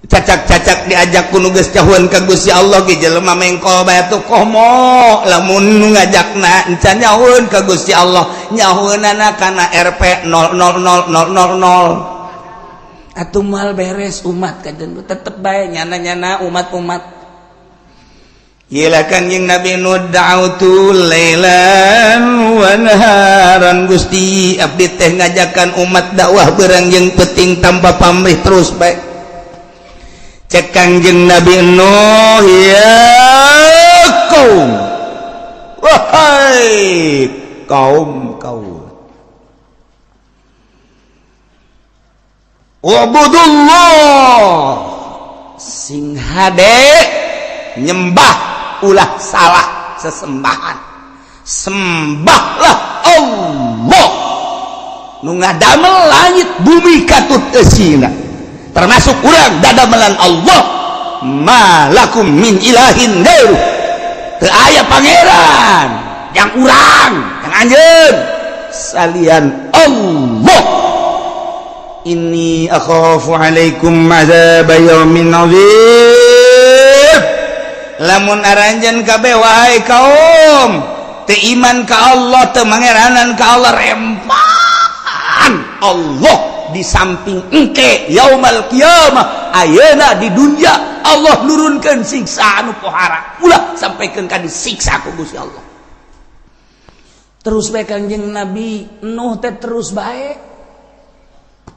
Cacak-cacak diajak ku nu geus jauheun ka Gusti Allah ge jelema mengkol bae tuh. Komo lamun nu ngajakna encan nyahueun ka Gusti Allah, nyahueunana kana Rp 000000, atuh moal beres umat. Kajen tetep bae nyana-nyana umat-umat. Gila, Kanjeng Nabi Nuh, da'autu lailan wa naharan. Gusti, abdi teh ngajakan umat dakwah berang jeung penting tanpa pamrih, terus bae. Cek Kangjeng Nabi Nuh, "Ya kaum, wahai kaum kaum, ubudullah, sing hade nyembah, ulah salah sesembahan, sembahlah Allah nu ngadamel langit bumi katut eusina, termasuk urang dadamelan Allah. Malakum min ilahin gairu, teu aya pangeran yang urang, yang anjeun salian Allah. Inni akhafu alaikum azab yaumin azim. Lamun aranjeun kabeh, wahai kaum, Teu iman ka Allah, teu mangeranan ka Allah, rempan Allah di samping engke yaumal qiyamah. Ayeuna di dunia Allah nurunkeun siksa anu pohara, ulah sampaikan ka disiksa ku Gusti Allah. Terus bae Kangjeng Nabi Nuh teh, terus bae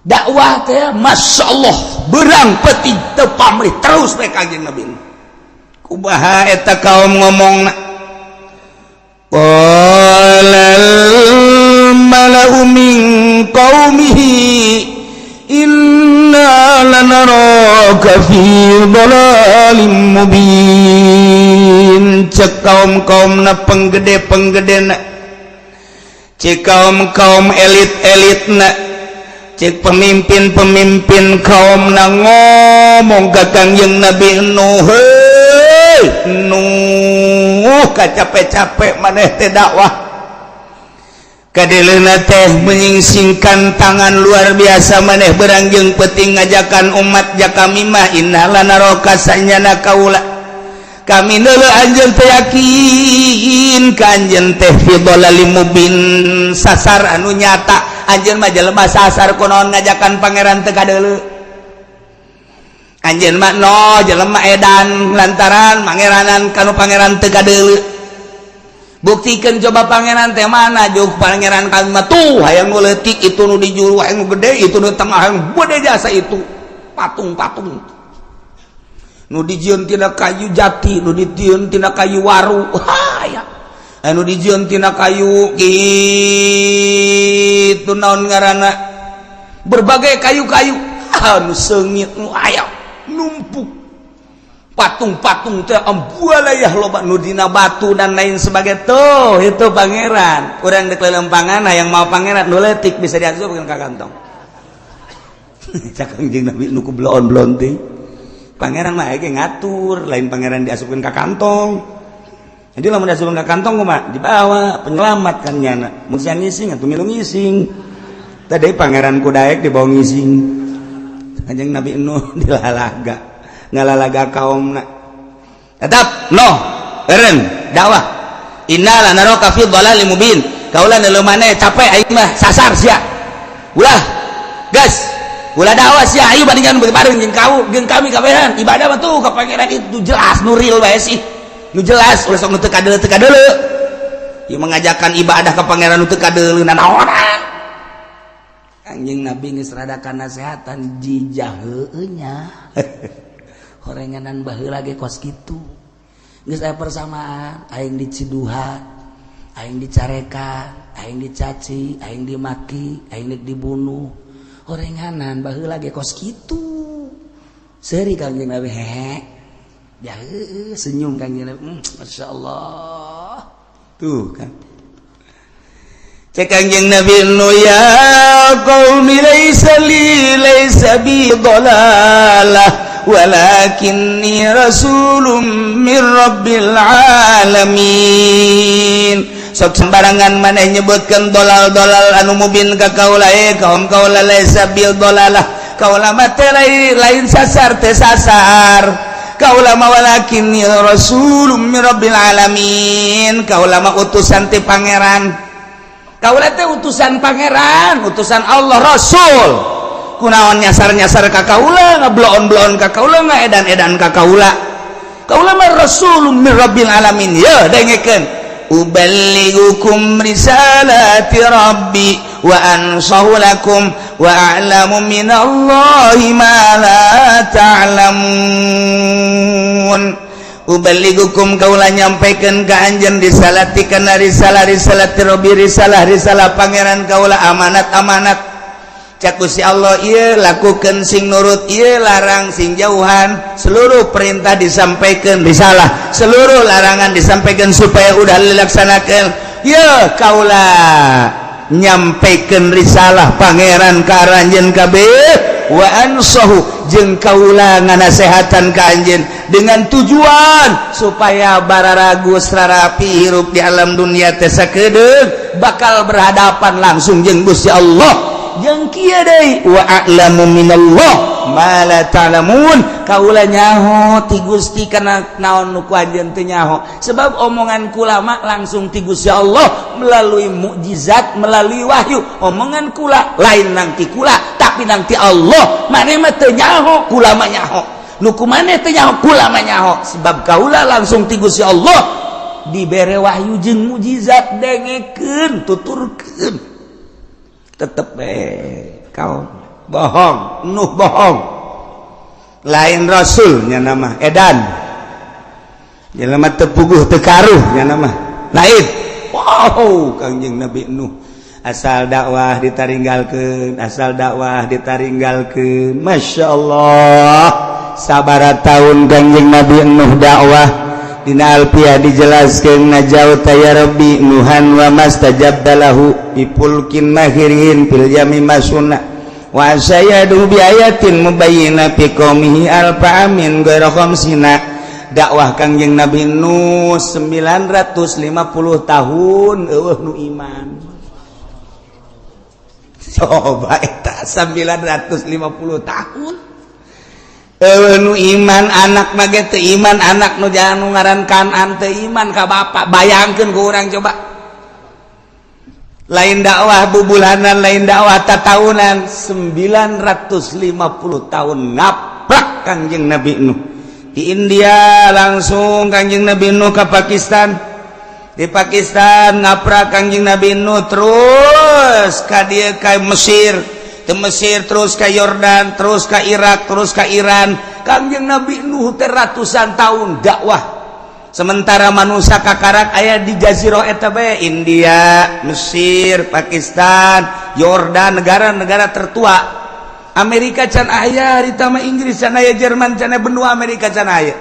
dakwah teh, Masya Allah, beurang peuting teu pamrih, terus bae Kangjeng Nabi Nuh. Kumaha eta kaum ngomongna? Qalal mala'u min qaumihi inna lanaraka fi dhalalim mubin. Cek kaum-kaumna, penggede-penggedena, cek kaum-kaum elit-elitna, cek pemimpin-pemimpin kaum na ngomong ka Kangjeng Nabi Nuh, "Hei Nuh, capek-capek maneh teh dakwah, kadeleuna teh menyingsingkan tangan luar biasa maneh beurang jeung peuting ngajakan umat. Ja kami mah inna lanaraka, sanyana kaula, kami neuleuh anjeun teh, yakin ka anjeun teh fi dhalalim mubin, sasar anu nyata. Anjeun mah jelema sasar, kunaon ngajakan pangeran teu kadeuleu? Anjeun mah no jelema edan lantaran mangeranan kanu pangeran teu kadeuleu. Buktikan coba pangeran teh mana. Juk pangeran kami mah tuh, hayang nu leutik itu, nu di juru hayang nu gede itu, nu tengah hayang gede jasa itu patung-patung nu dijieun tina kayu jati, nu dijieun tina kayu waru, ya, anu dijieun tina kayu kitu, naon ngaranna, berbagai kayu-kayu anu seungit nu aya numpuk patung-patung teh, ambualayah loba nu dina batu dan lain sebagai tuh. Itu pangeran urang dek lelempangan yang mau pangeran nu leutik bisa diasupkeun ka kantong." Cak Kangjeng Nabi nu ku bloon-bloon teh, pangeran mah ge ngatur, lain pangeran diasupkeun ka kantong. Jadi lamun diasupkeun ka kantong kumaha? Dibawa penyelamat kan nyana mun sia ngising atuh milu ngising. Tadi pangeran kudaek dibawa ngising. Kanjeng Nabi Nuh dilalaga, ngalalaga kaumna tetap no eren dakwah. "Inna lanaraka fi dhalalim mubin." Kaula neuleuh maneh capek, aing mah sasar sia. Ulah gas, ulah dakwah sia. Ayo bandingan bareng jeung kau jeung kami kabehan ibadah mah tuh ka pangeran itu jelas, nu real bae sih, nu jelas. Ulah sok nu teu kadeuleu, teu kadeuleu. Ieu mengajakan ibadah ka pangeran nu teu kadeuleu nanaonan? Anjing Nabi geus rada nasehatan jijah heueuh nya. Horenganan baheula ge kos kitu, geus aya persamaan. Aing diciduhan, aing dicarekan, aing dicaci, aing dimaki, aing dibunuh. Horenganan baheula ge kos kitu. Seuri Kangjeng Nabi, hehe ya, heueuh, senyum Kangjeng Nabi, Masya Allah. Tuh kan cek Kangjeng Nabi nu, "Ya qaumi, laisa li, laisa bi dhalalah, walakinni rasulun min rabbil alamin." Sok sembarangan maneh nyebutkeun dolal-dolal anu mubin ka kaula. Eh kaum kaula, laisa bil dolalah, kaula mah teh lain sasar, teh sasar kaula mah. Walakinni rasulun min rabbil alamin, kaula mah utusan ti pangeran. Kaula teh utusan pangeran, utusan Allah, rasul. Kunaon nyasar-nyasar ka kaula, ngabloon-bloon ka kaula, ngaedan-edan ka kaula? Kaula mah rasulun min rabbil alamin. Ya dengekeun, "Uballighukum risalati rabbi wa ansahu lakum wa a'lamu minallahi ma la ta'lamun." Uballighukum, kaula nyampaikan ka anjeun, risalati kana risalah, risalati rabbi, risalah risalah pangeran kaula, amanat amanat. Cak Gusti Allah, ieu lakukan sing nurut, ieu larang sing jauhan. Seluruh perintah disampaikan, risalah, seluruh larangan disampaikan supaya udah dilaksanakan. Ya kaula nyampaikan risalah pangeran ka aranjeun kabeh, wa ansahu, jeung kaula nganasehatan ka anjeun dengan tujuan supaya bararagus rarapi hirup di alam dunia teh, sakedeung bakal berhadapan langsung jeung Gusti Allah. Jeung kieu deui, wa a'lamu minallah. Ma la ta'lamun. Kaula nyaho ti Gusti kana naon nu ku anjeun teu nyaho, sebab omongan kula mah langsung ti Gusti Allah melalui mukjizat, melalui wahyu. Omongan kula lain nang ti kula, tapi nang ti Allah. Maneh mah teu nyaho, kula mah nyaho. Nu ku maneh teu nyaho, kula mah nyaho, sebab kaula langsung ti Gusti Allah dibere wahyu jeung mukjizat. Dengekeun, tuturkeun, tetep kau bohong. Nuh bohong, lain rasulnya nama edan, jelema teu puguh teu karuh nya nama lain. Wow, Kangjeng Nabi Nuh asal dakwah ditaringgalkeun, asal dakwah ditaringgalkeun. Masya Allah, sabaraha tahun Kangjeng Nabi Nuh dakwah? Dina Alfiah dijelaskan, najauta ya Rabbi Nuhan wa mastajabta lahu bi fulkin mahirin fil yami masuna wa sayadu bi ayatin mubayyina fi qaumihi alfa amin ghaira khamsina. Dakwah Kangjeng Nabi Nuh 950 tahun, eueuh nu iman. Coba eta 950 tahun nu iman, anak mah teu iman, anak nu jangan nu ngaran Kanan teu iman ka bapak. Bayangkeun ku urang coba, lain dakwah bubulanan, lain dakwah tatahunan, 950 tahun ngaprak Kangjeng Nabi Nuh. Di India langsung Kangjeng Nabi Nuh ke Pakistan, di Pakistan ngaprak Kangjeng Nabi Nuh, terus ka dieu, ka Mesir, ke Mesir terus ke Yordan, terus ke Irak, terus ke Iran. Kangjeng Nabi Nuh teh ratusan tahun dakwah, sementara manusia kakarak aya di jazirah eta bae, India, Mesir, Pakistan, Yordan, negara-negara tertua. Amerika can aya harita mah, Inggris can aya, Jerman can aya, benua Amerika can aya.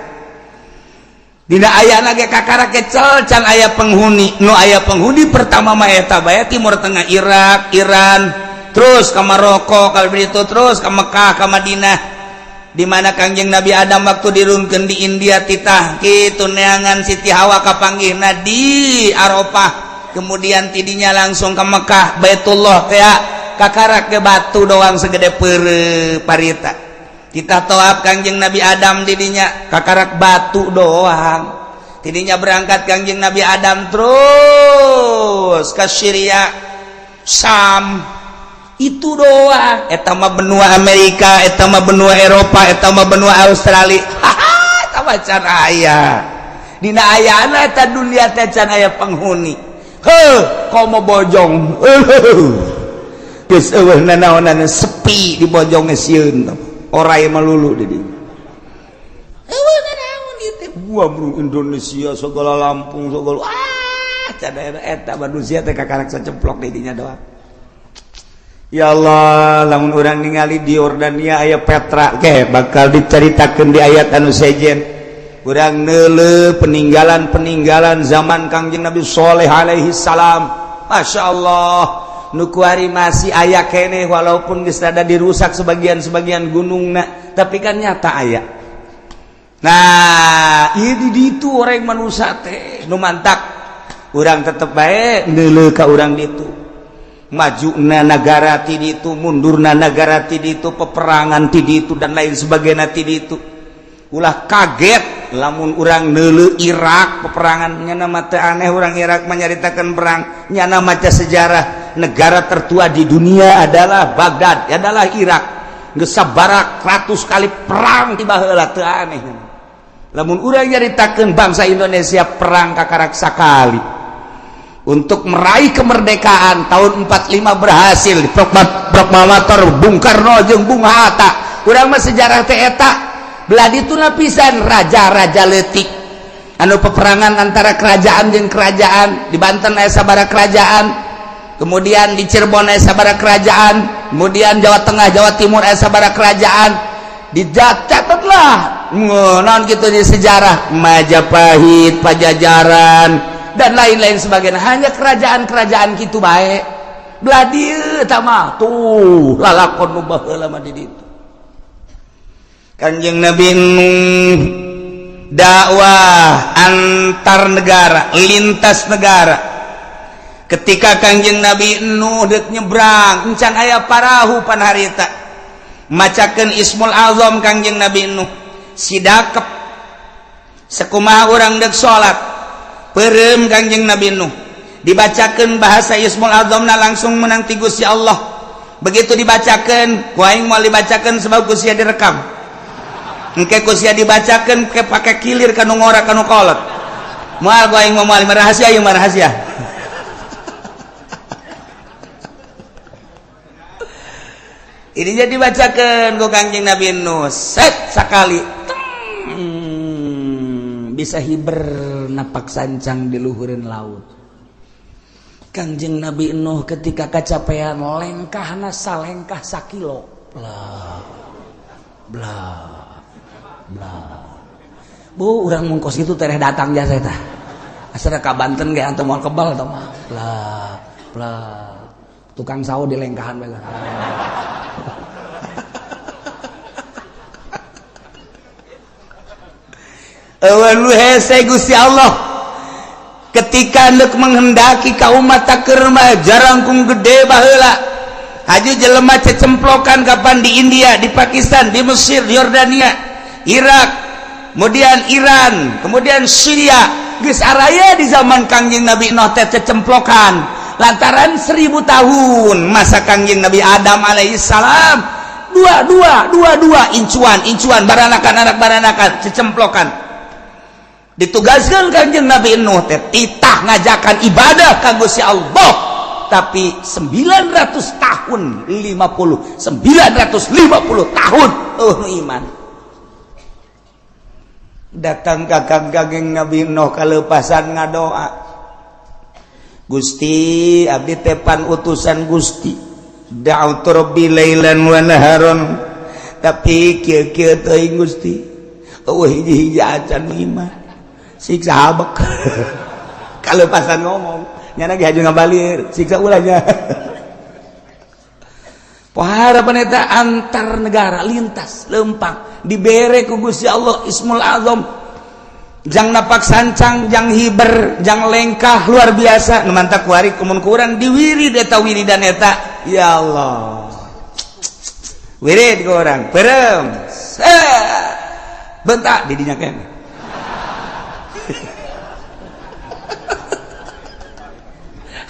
Dina aya lagi kakarak kecel, can aya penghuni. Nu aya penghuni pertama mah eta bae, Timur Tengah, Irak, Iran, terus ke Maroko, kalau begitu terus ke Mekah, ke Madinah, di mana Kangjeng Nabi Adam waktu dirunkeun di India titah kitu neangan Siti Hawa, kapanggihna di Arafah. Kemudian tidinya langsung ke Mekah, Baitullah kayak kakarak ke batu doang segede pere parita. Kita toab Kangjeng Nabi Adam didinya, kakarak batu doang. Tidinya berangkat Kangjeng Nabi Adam terus ke Syria, Sam, itu doang. Eta mah benua Amerika, eta mah benua Eropa, eta mah benua Australia. Haha, eta mah can aya. Dina ayana eta dunia teh can aya penghuni. Heuh, komo Bojong, geus eueuh nanaonan, sepi di Bojong, sieun orai melulu di dinya. Eueuh nanaon ieu teh. Gua bro, Indonesia segala, Lampung segala, ah, can aya. Eta manusia teh kakarak sacemplok di dinya doang. Ya Allah, lamun urang ningali di Yordania aya Petra ke bakal diceritakan di ayat anu sejen. Urang neuleuh peninggalan-peninggalan zaman Kangjeng Nabi Soleh alaihi salam. Masya Allah, nu kuari masih aya keneh, walaupun geus rada dirusak sebagian-sebagian gunungna, tapi kan nyata aya. Nah, ini di itu orang manusia teh nu mantak urang tetep bae neuleuh ka urang ditu, maju na negara ti itu, mundurna negara ti itu, peperangan ti itu, dan lain sebagainya ti itu. Ulah kaget lamun urang neuleuh Irak peperangan. Nyana mata aneh orang Irak menyaritakan perang, nyana maca sejarah, negara tertua di dunia adalah Baghdad, adalah Irak. Geus sabaraha ratus kali perang tiba heula, teu aneh. Lamun urang nyaritakeun bangsa Indonesia perang kakarak sakali untuk meraih kemerdekaan tahun 45, berhasil di proklamator Bung Karno jeung Bung Hatta. Urang mah sejarah teh eta. Belah ditu lapisan raja-raja leutik anu peperangan antara kerajaan jeung kerajaan. Di Banten aya sabaraha kerajaan, kemudian di Cirebon aya sabaraha kerajaan, kemudian Jawa Tengah, Jawa Timur aya sabaraha kerajaan. Dicatatlah naon gitu di sejarah Majapahit, Pajajaran, dan lain-lain sebagainya, hanya kerajaan-kerajaan gitu baik. Belah dieu mah tuh lalakon nu baheula mah di ditu. Kanjeng Nabi Nuh dakwah antar negara, lintas negara. Ketika Kanjeng Nabi Nuh dek nyebrang, encan aya parahu pan harita. Macakeun Ismul Azam Kangjeng Nabi Nuh sidakep sekumaha urang dek salat peureum Kangjeng Nabi Nuh dibacakeun bahasa Ismul Azamna langsung menang ti Gusti Allah. Begitu dibacakeun ku aing moal dibacakeun sebab ku sia direkam. Engke ku sia dibacakeun ke pake kilir kanu ngora kanu kolot. Moal ku aing moal rahasia ieu mah rahasia. Ini jadi dibacakeun ku Kangjeng Nabi Nuh set sakali bisa hiber napak sancang di luhureun laut. Kangjeng Nabi Nuh ketika kacapean lengkahna salengkah sakilo bla bla bla. Bu urang mun kos kitu tereh datang jasa eta. Asal ka Banten ge antum moal kebal tah mah. Bla bla tukang sawo di lengkahan bae. Eueun hese Gusti Allah ketika hendak menghendaki ka umat keur mah jarangkung gede baheula haji jelema cecemplokan kapan di India, di Pakistan, di Mesir, di Yordania, Irak, kemudian Iran, kemudian Syria. Geus araya di zaman Kangjeng Nabi Nuh teh cecemplokan lantaran 1000 tahun masa Kangjeng Nabi Adam alaihissalam dua dua dua dua incuan incuan baranakan anak baranakan cecemplokan. Ditugaskan Kangjeng Nabi Nuh teh titah ngajakan ibadah ka Gusti Allah, tapi 900 tahun 50 950 tahun eueuh iman. Datang ka Kangjeng Nabi Nuh kaleupasan ngadoa, Gusti abdi teh pan utusan Gusti, da'utu rabbi lailan wa naharon, tapi kieu-kieu teuing Gusti eueuh hiji-hiji acan iman. Siksa habek kalau pasan ngomong nyana ge haju ngabalir siksa ulahnya. Pohara paneta antar negara lintas lempang dibere ku Gusti Allah Ismul Azam jang napak sancang jang hiber jang lengkah luar biasa nu mantak kuari kumun kurang diwirid eta wiridan eta ya Allah wirid ku urang peureum bentak di dinya keneh.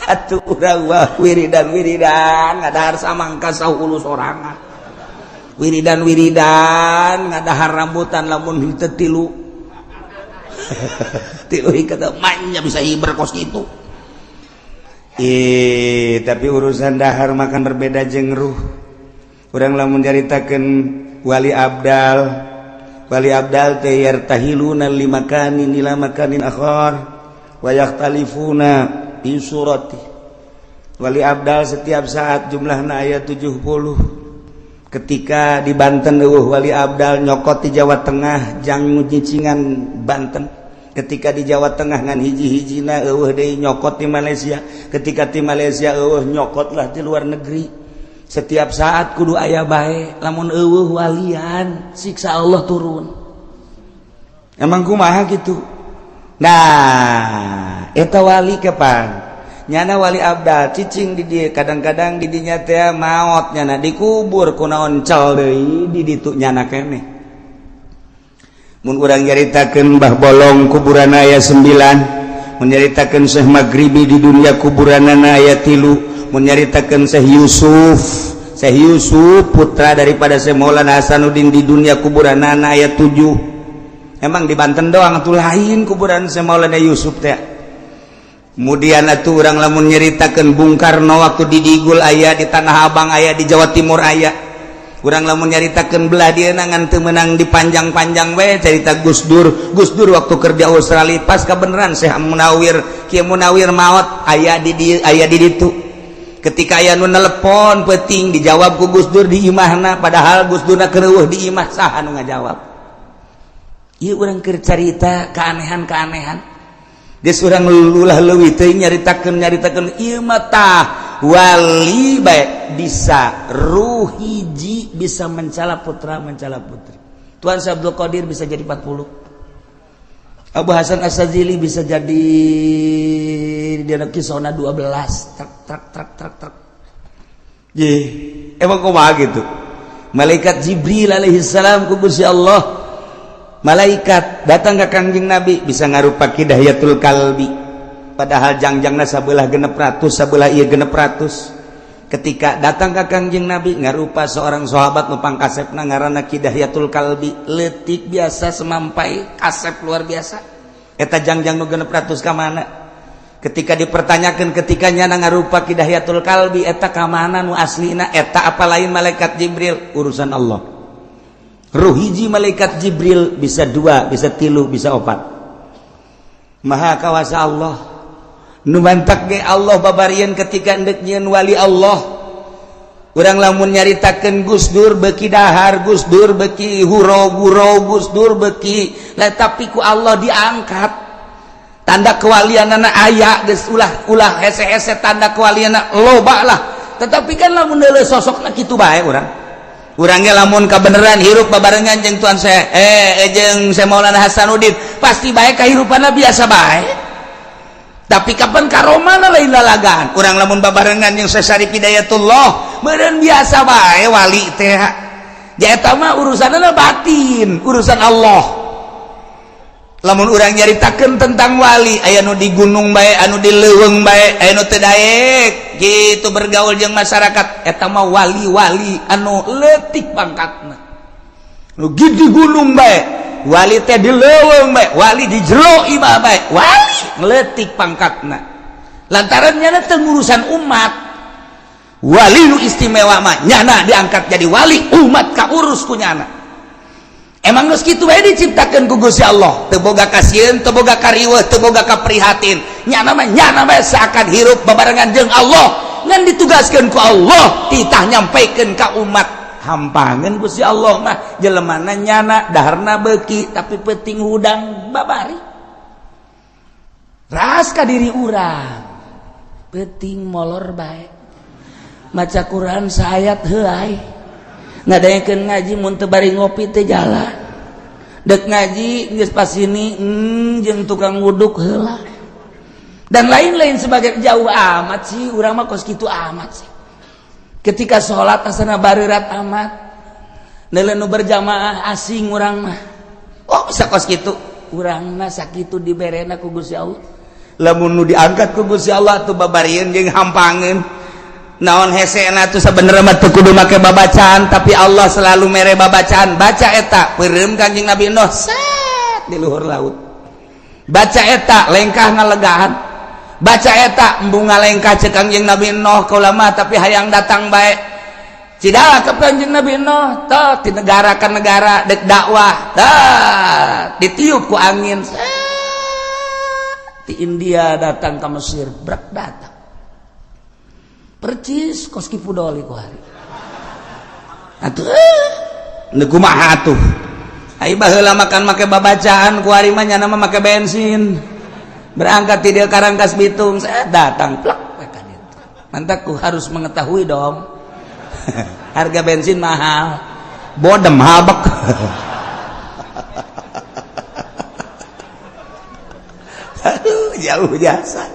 Atuh urang wah wiridan-wiridan ngadahar samangka sahulu sorangan. Wiridan-wiridan ngadahar rambutan lamun henteu tilu. Tilu ikat manya bisa hiber kos kitu. Tapi urusan dahar makan berbeda jeung ruh. Urang lamun nyaritakeun wali abdal. Wali abdal teh yartahiluna limakanin ila makanin akhar wa yakhtalifuna fi surati. Wali abdal setiap saat jumlahna aya 70. Ketika di Banten eueuh wali abdal nyokot di Jawa Tengah jang nyicingan Banten. Ketika di Jawa Tengah ngan hiji-hijina eueuh deui nyokot di Malaysia. Ketika di Malaysia eueuh nyokotlah di luar negeri. Setiap saat kudu aya bae lamun eueuh walian siksa Allah turun. Emang kumaha gitu? Nah, eta wali kapan? Nyana wali abdal cicing di dieu kadang-kadang di dinya teh maot nyana dikubur kunaon cel deui di ditu nyana keneh. Mun urang nyaritakeun Mbah Bolong kuburan aya 9, mun nyaritakeun Syekh Maghribi di dunia kuburanana aya 3, mun nyaritakeun Syekh Yusuf, Syekh Yusuf putra daripada Syekh Maulana Hasanuddin di dunia kuburanana aya 7. Emang di Banten doang atuh lain kuburan Syekh Maulana Yusuf teh. Kemudian atuh urang lamun nyaritakeun Bung Karno waktu di Digul aya, di Tanah Abang aya, di Jawa Timur aya. Urang lamun nyaritakeun belah dieu ngan teu meunang dipanjang-panjang we carita Gus Dur. Gus Dur waktu kerja Australia pas kabeneran Syekh Munawir, Kiai Munawir maot aya di dieu aya di ditu. Ketika aya nu nelepon peuting dijawab ku Gus Dur di imahna, padahal Gus Durna keur di imah saha nu ngajawab. Ieu urang keur carita keanehan-keanehan. Geus urang ulah leuwih teuing nyaritakeun ieu mah tah wali bae bisa ruh hiji bisa mencala putra mencala putri. Tuan Syekh Abdul Qadir bisa jadi 40. Abu Hasan As-Sazili bisa jadi dina kisona 12 truk truk truk truk truk. Ye, emang kumaha gitu. Malaikat Jibril alaihissalam ku Gusti Allah, malaikat datang ke Kangjeng Nabi bisa ngarupa Ki Dahyatul Kalbi, padahal jangjangna sabelah 600, sabelah ieu 600. Ketika datang ke Kangjeng Nabi ngarupa seorang sahabat nu pangkasepna ngaranna Ki Dahyatul Kalbi, leutik biasa, semampai, kasep luar biasa. Eta jangjang nu 600 ka mana? Ketika dipertanyakan, ketika nyana ngarupa Ki Dahyatul Kalbi, eta ka mana nu aslina eta, apa lain malaikat Jibril? Urusan Allah. Ruh hiji malaikat Jibril bisa dua, bisa tilu, bisa opat. Maha kawasa Allah. Nu mantak ge Allah babarian ketika endek nyieun wali Allah. Urang lamun nyaritakeun Gus Dur beuki dahar, Gus Dur beuki huro-guro, Gus Dur beuki lah, tapi ku Allah diangkat. Tanda kewalianana aya geus, ulah ulah hese-hese, tanda kewalianana loba lah. Tetapi kan lamun deuleu sosokna kitu bae urang. Urang ge lamun kabeneran hirup babarengan jeung Tuan saya jeung Syekh Maulana Hasanuddin, pasti bae kahirupanna biasa bae. Tapi kapan karomana lain lalagaan. Urang lamun babarengan jeung Syekh Syarif Hidayatullah meureun biasa bae wali teh. Ja eta mah urusanna batin, urusan Allah. Lamun urang nyaritakeun tentang wali, aya nu di gunung bae, anu di leuweung bae, aya nu teu daek gitu bergaul jeung masyarakat, eta mah wali-wali anu leutik pangkatna. Nu di gunung bae, wali teh di leuweung bae, wali di jero imah bae, wali leutik pangkatna. Lantaran nyana teu ngurusan umat. Wali nu istimewa mah nyana diangkat jadi wali, umat kaurus ku nyana. Emang geus kitu bae diciptakeun ku Gusti Allah, teu boga kasieun, teu boga kariweuh, teu boga kaprihatin. Nyana mah nyana bae seakan hirup babarengan jeung Allah, ngan ditugaskeun ku Allah titah nyampaikeun ka umat. Hampangeun Gusti Allah mah jelemana nyana daharna beuki tapi peuting hudang babari. Ras ka diri urang. Peuting molor bae. Maca Quran saayat heuay. Ngadaekeun ngaji mun teu bari ngopi teu jalan. Dek ngaji geus pas ini jeung tukang wuduk heula. Dan lain-lain sebagai jauh amat sih urang mah, kos kitu amat sih. Ketika sholat asana bareurat amat. Neuleuh nu berjamaah asing urang mah. Oh, bisa kos kitu. Urang mah sakitu diberena ku Gusti Allah. Lamun nu diangkat ku Gusti Allah tuh babarieun jeung hampangeun. Naon hesena tuh sebenarnya mah teu kudu make babacaan, tapi Allah selalu mere babacaan. Baca eta peureum Kanjeng Nabi Nuh set di luhur laut. Baca eta lengkah ngalegahan. Baca eta embung ngalengkah cek Kanjeng Nabi Nuh, kaula mah tapi hayang datang bae. Cidala ke Kanjeng Nabi Nuh tah di negara ke negara dek dakwah, tah ditiup ku angin set di India datang ke Mesir, brek datang. Percis kos Ki Pudoli ku hari. Atuh nu kumaha atuh? Ai baheula makan make babacaan, ku hari mah nyana mah make bensin. Berangkat ti dieu ka Rangkas Bitung, saya datang plek we ka ditu. Mantak ku harus mengetahui dong. Harga bensin mahal. Bodem habek. Aduh, jauh jasa.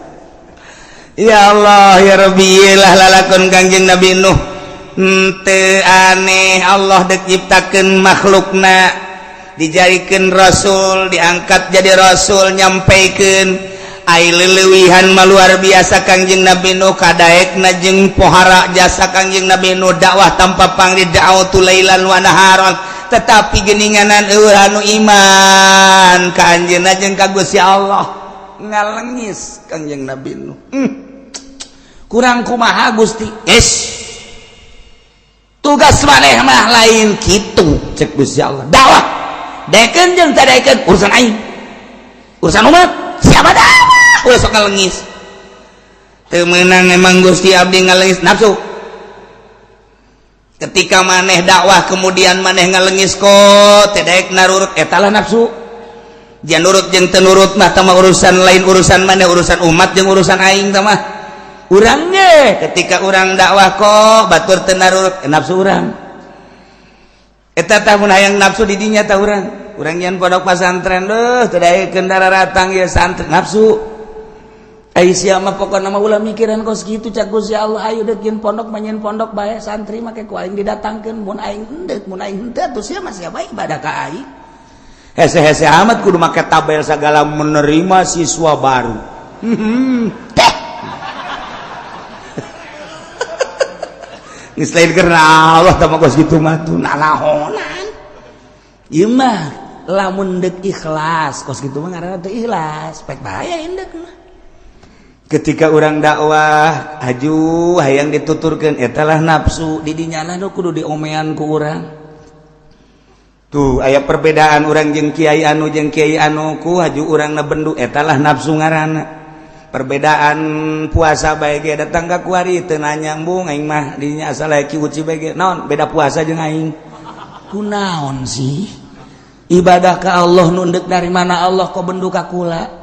Ya Allah ya Rabbi, lah lalakon Kangjeng Nabi Nuh. Henteu aneh Allah dek nyiptakeun makhlukna, dijadikeun rasul, diangkat jadi rasul, nyampaikeun ai leulewihan mah luar biasa Kangjeng Nabi Nuh, kadaekna jeung pohara jasa Kangjeng Nabi Nuh, dakwah tanpa pangri, da'watu lailan wa naharan, tetapi geuninganan eueuh anu iman ka anjeunna jeung ka Gusti Allah. Ngalengis Kangjeng Nabi Nuh. Kurang kumaha Gusti? Es tugas maneh mah lain kitu cek Gusti Allah. Dakwah daekeun jeung teu daekeun urusan aing, urusan umat. Siapa dakwah ulah sok ngalengis. Teu meunang emang Gusti abdi ngalengis nafsu. Ketika maneh dakwah kemudian maneh ngalengis kok teu daek narurut, eta lah nafsu. Jangan nurut jeung teu nurut mah tah urusan lain, urusan maneh, urusan umat jeung urusan aing tah mah. Urang ge ketika urang dakwah kok batur teu narurut, nafsu urang eta tah. Mun hayang nafsu di dinya tah urang, urang nyian pondok pesantren deuh teu daekeun daratang ieu santri, nafsu. Ai sia mah pokona mah ulah mikiran kos kitu cak Gusti Allah. Ayo deuk jieun pondok mah nyieun pondok bae, santri make ku aing didatangkeun. Mun aing henteu, mun aing henteu atuh sia mah sia bae ibadah ka aing. Hese-hese amat kudu make tabel segala menerima siswa baru. Teh. Geus lain karena Allah tah mah kos kitu mah tuh nanahonan. Ieu mah lamun deuk ikhlas kos kitu mah ngaranna teu ikhlas, pek bahaya indek mah. Ketika orang dakwah aju hayang dituturkeun etalah nafsu di dinya nu kudu diomean ku urang. Tuh aya perbedaan urang jeung kiai anu jeung kiai anu ku haju urang na bendu etalah nafsu ngaranna. Perbedaan puasa bae ge datang ka kuari teu nanyambung aing mah dinya asal aya ki uci bae ge naon beda puasa jeung aing. Kunaon sih? Ibadah ka Allah nu endek dari mana Allah kok bendu ka kula?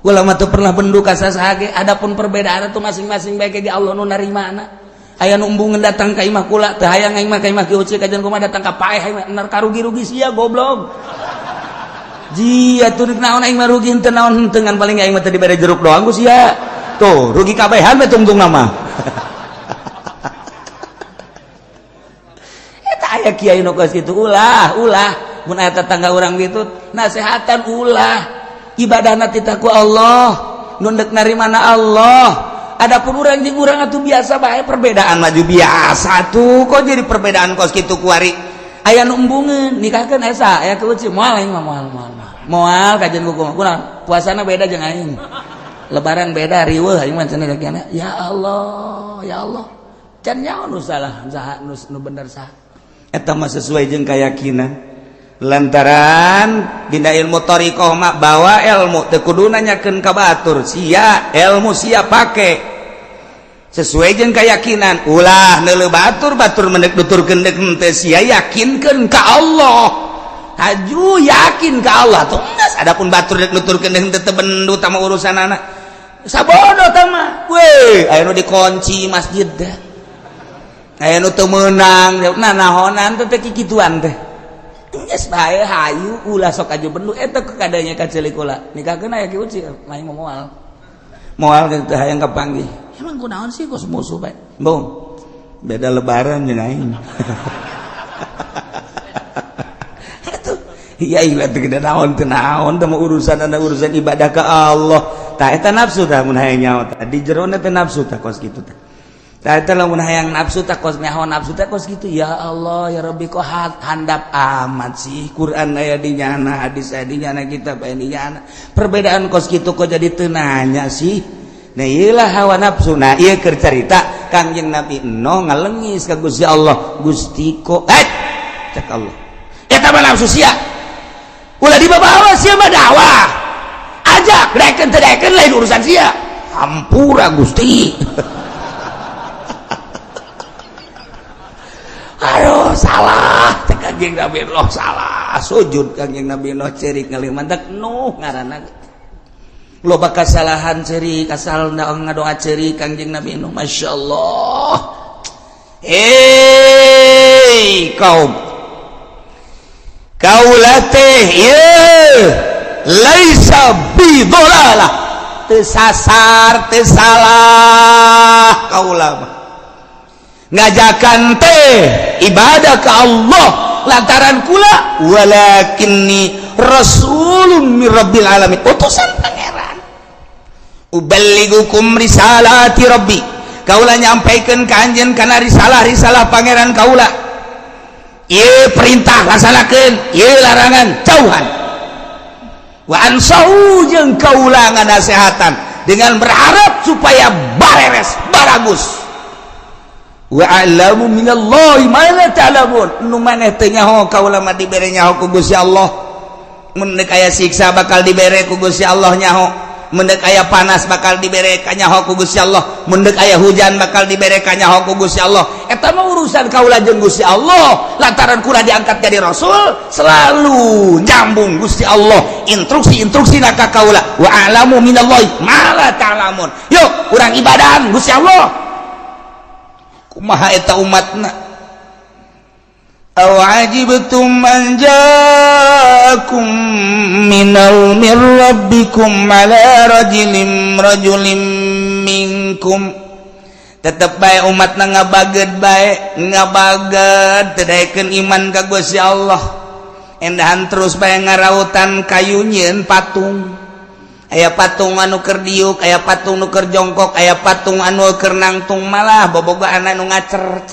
Ulama tuh pernah bendu ka sasaha ge, adapun perbedaan itu masing-masing bae ge Allah nu narimana. Aya nu embungeun datang ka imah kula teu hayang aing mah ka imah ki uci kajian kumaha datang ka paeh aing mah karugi-rugi sia goblok. Ji atuh rek naon aing mah rugi henteu naon henteu ngan paling aing mah teu dibere jeruk doang ku sia. Tuh rugi kabehan we tungtung nama. Eta aya kiai nu kos kitu ulah ulah mun aya tetangga urang kitu nasehatan ulah. Ibadah tita ku Allah nundek narimana Allah. Adapun urang jeung urang atuh biasa bae perbedaan maju biasa tuh kok jadi perbedaan kos kitu kuari. Aya nu embungeun nikahkeun esa aya keuci moal aing mah moal moal moal kajian ku kumaha puasana beda jeung aing lebaran beda riweuh aing mah cenah ya Allah ya Allah can nyaho nu salah saha nu bener saha eta mah sesuai jeung keyakinan. Lantaran dina ilmu thariqah mah bawa ilmu teu kudu nanyakeun ka batur sia ilmu sia pake sesuai jeung keyakinan ulah neuleuh batur batur mendek nuturkeun deuk henteu sia yakinkeun ka Allah haju yakin ka Allah tuh geus adapun batur deuk nuturkeun deuk henteu teu bendu tah mah urusanana sabodo tah mah we aya nu dikunci masjid teh aya nu teu meunang nah nahonan teh kikituan teh geus bae hayu ulah sok aju bendu eta kadanya ka ceulik kula nikahkeun aya ki uci main moal moal teh hayang kapanggih emang kunaon sih kos musuh bae bung beda lebaran jeung aing atuh iya iya teh gede naon teu naon teh urusan anda urusan ibadah ka Allah tah eta nafsu tah mun hayang nyaho tah di jerona teh nafsu tah kos kitu teh tah eta lamun hayang nafsu tah kos nyaho nafsu teh kos kitu ya Allah ya Rabbi kok handap amat sih Quran aya di nyana hadis aya di nyana kitab aya di nyana perbedaan kos kitu kok jadi teu nanya sih. Nah iyalah hawa nafsu. Nah ieu keur carita Kangjeng Nabi Nuh ngalengis ka Gusti Allah Gusti kok cek Allah eta mah nafsu sia ulah dibawa sia mah dakwah ajak daekeun teu daekeun lain urusan sia hampura Gusti. Aduh salah cek Kangjeng Nabi Nuh salah sujud Kangjeng Nabi Nuh ceurik ngalih mantak Nuh ngaranna loba kasalahan ceurik asal ngadoa ceurik Kangjeng Nabi Nuh Masya Allah. Hei kaum kaula teh ieu laisa bidolalah teu sasar teu salah kaula mah ngajakan teh ibadah ke Allah lantaran kula walakinni rasulun mir rabbil alamin utusan pangeran uballigukum risalati rabbi kaula nyampaikeun ka anjeun kana risalah-risalah pangeran kaula ieu perintah laksanakeun ieu larangan jauhan wa ansahu jeung kaula nganasehatan dengan berharap supaya bareres baragus wa a'lamu minallahi ma la ta'lamun nu maneh teu nyaho kaula mah dibere nyaho ku Gusti Allah mun deuk aya siksa bakal dibere ku Gusti Allah nyaho mun deuk aya panas bakal dibere kanyaho ku Gusti Allah mun deuk aya hujan bakal dibere kanyaho ku Gusti Allah eta mah urusan kaula jeung Gusti Allah lantaran kula diangkat jadi rasul selalu nyambung Gusti Allah instruksi-instruksi ka kaula wa a'lamu minallahi ma la ta'lamun yuk urang ibadahan Gusti Allah kumaha eta umatna Aw ajibtum an ja'akum minal min rabbikum ala rajulin rajulin minkum. Tetep bae umat na ngabaged bae, ngabaged teu daekeun iman ka Gusti Allah. Endahan terus bae ngarautan kayu nyieun patung. Aya patung anu keur diuk, aya patung nu keur jongkok, aya patung anu keur nangtung, malah bobogaan anu ngacer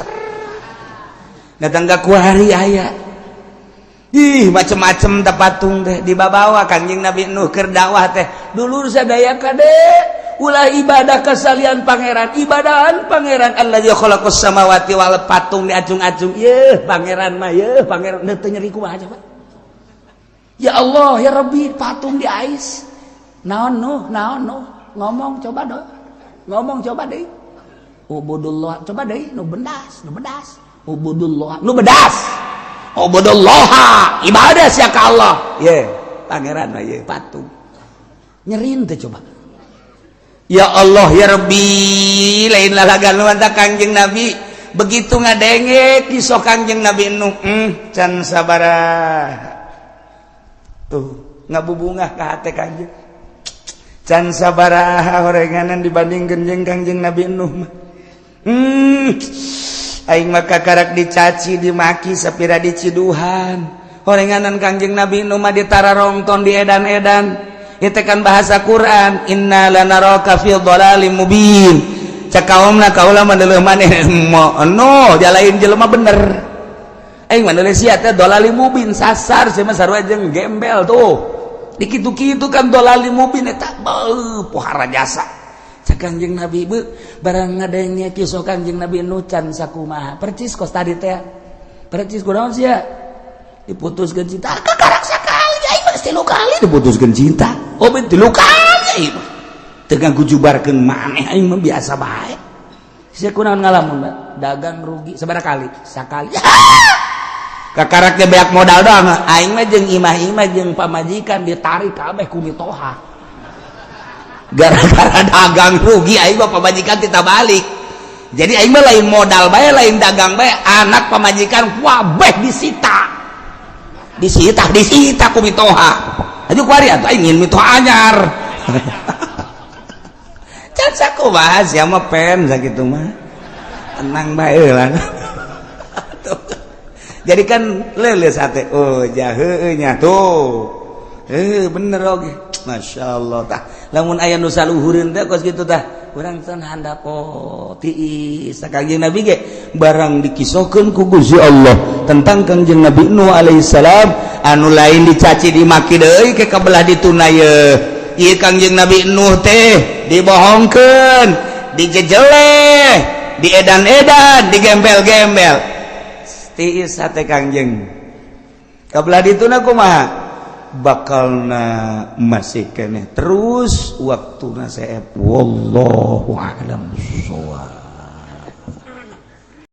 datang ke kuari aya. Ih, macem-macem teh patung teh dibabawa. Kanjeng Nabi Nuh keur dakwah teh, "Dulur sadaya, kade ulah ibadah ka salian pangeran, ibadahan pangeran alladzi khalaqas samawati wal." Patung diacung-acung, "Yeuh pangeran mah, yeuh pangeran." Teu nyeri kumaha coba? Ya Allah ya Rabbi, patung diais. Naon, Nuh? Naon, Nuh? Ngomong coba dong, ngomong coba deh. Ubudullah coba deh. Nu bendas, nu bedas. Ubudullah, nu bedas. Ubudullah, ibadah sia ka Allah. Ye pangeran mah, ye patung. Nyerin teh coba? Ya Allah ya Rabbi, lain lalagan lu. Kangjeng Nabi begitu ngadenge kisah Kangjeng Nabi Nuh, can sabaraha tuh ngabubungah ka hate Kangjeng, can sabaraha horenganan dibandingkeun jeung Kangjeng Nabi Nuh mah. Aing mah kakarak dicaci, dimaki, sapira diciduhan. Horenganan Kangjeng Nabi Nuh mah ditararongton, di edan-edan. Itu kan bahasa Quran, inna lanaraka fi dhalalim mubin. Cak kaumna, kaula mah deuleuh maneh no jalain jelema bener. Aing mah deuleuh sia teh dhalalim mubin, sasar sia mah, sarua jeung gembel tuh. Dikitu-kitu kan dhalalim mubin eta, beuh, pohara jasa. Cak Kangjeng Nabi, beuh, barang ngadenge kisah Kangjeng Nabi Nuh can sakumaha percis kos tadi teh, percis. Kunaon sia diputuskeun cinta? Kakarak sakali, aing mah tilu kali diputuskeun cinta. Oh, ben tilu kali aing mah teu ngagujubarkeun maneh, aing mah biasa bae. Sia kunaon ngalamun? Dagang rugi sabaraha kali? Sakali. Kakarak ge beak modal doang. Aing mah jeung imah-imah jeung pamajikan ditarik kabeh ku mitoha gara-gara dagang rugi. Aing mah pamajikan kita balik, jadi aing mah lain modal bae, lain dagang bae, anak, pamajikan kabeh disita, disita, disita ku mitoha. Aja kuari atuh aing ingin mitoha anyar. Can sakumaha sia mah pen sakitu mah, tenang bae lah. Jadi kan leuleus hate, oh jaheue nya tuh, eh bener oge. Masya Allah. Tah, lamun aya nu saluhureun teh kos kitu. Tah, urang teh handap, oh tiis. Kangjeng Nabi ge barang dikisahkeun ku Gusti Allah tentang Kangjeng Nabi Nuh alaihissalam anu lain dicaci dimaki deui ke kabelah dituna ye. Ieu Kangjeng Nabi Nuh teh dibohongkeun, dijejeleh, diedan-edan, digembel-gembel. Tiis hate Kangjeng. Kabelah dituna kumaha bakalna masih keneh terus waktu seep. Wallahu a'lam bissawab.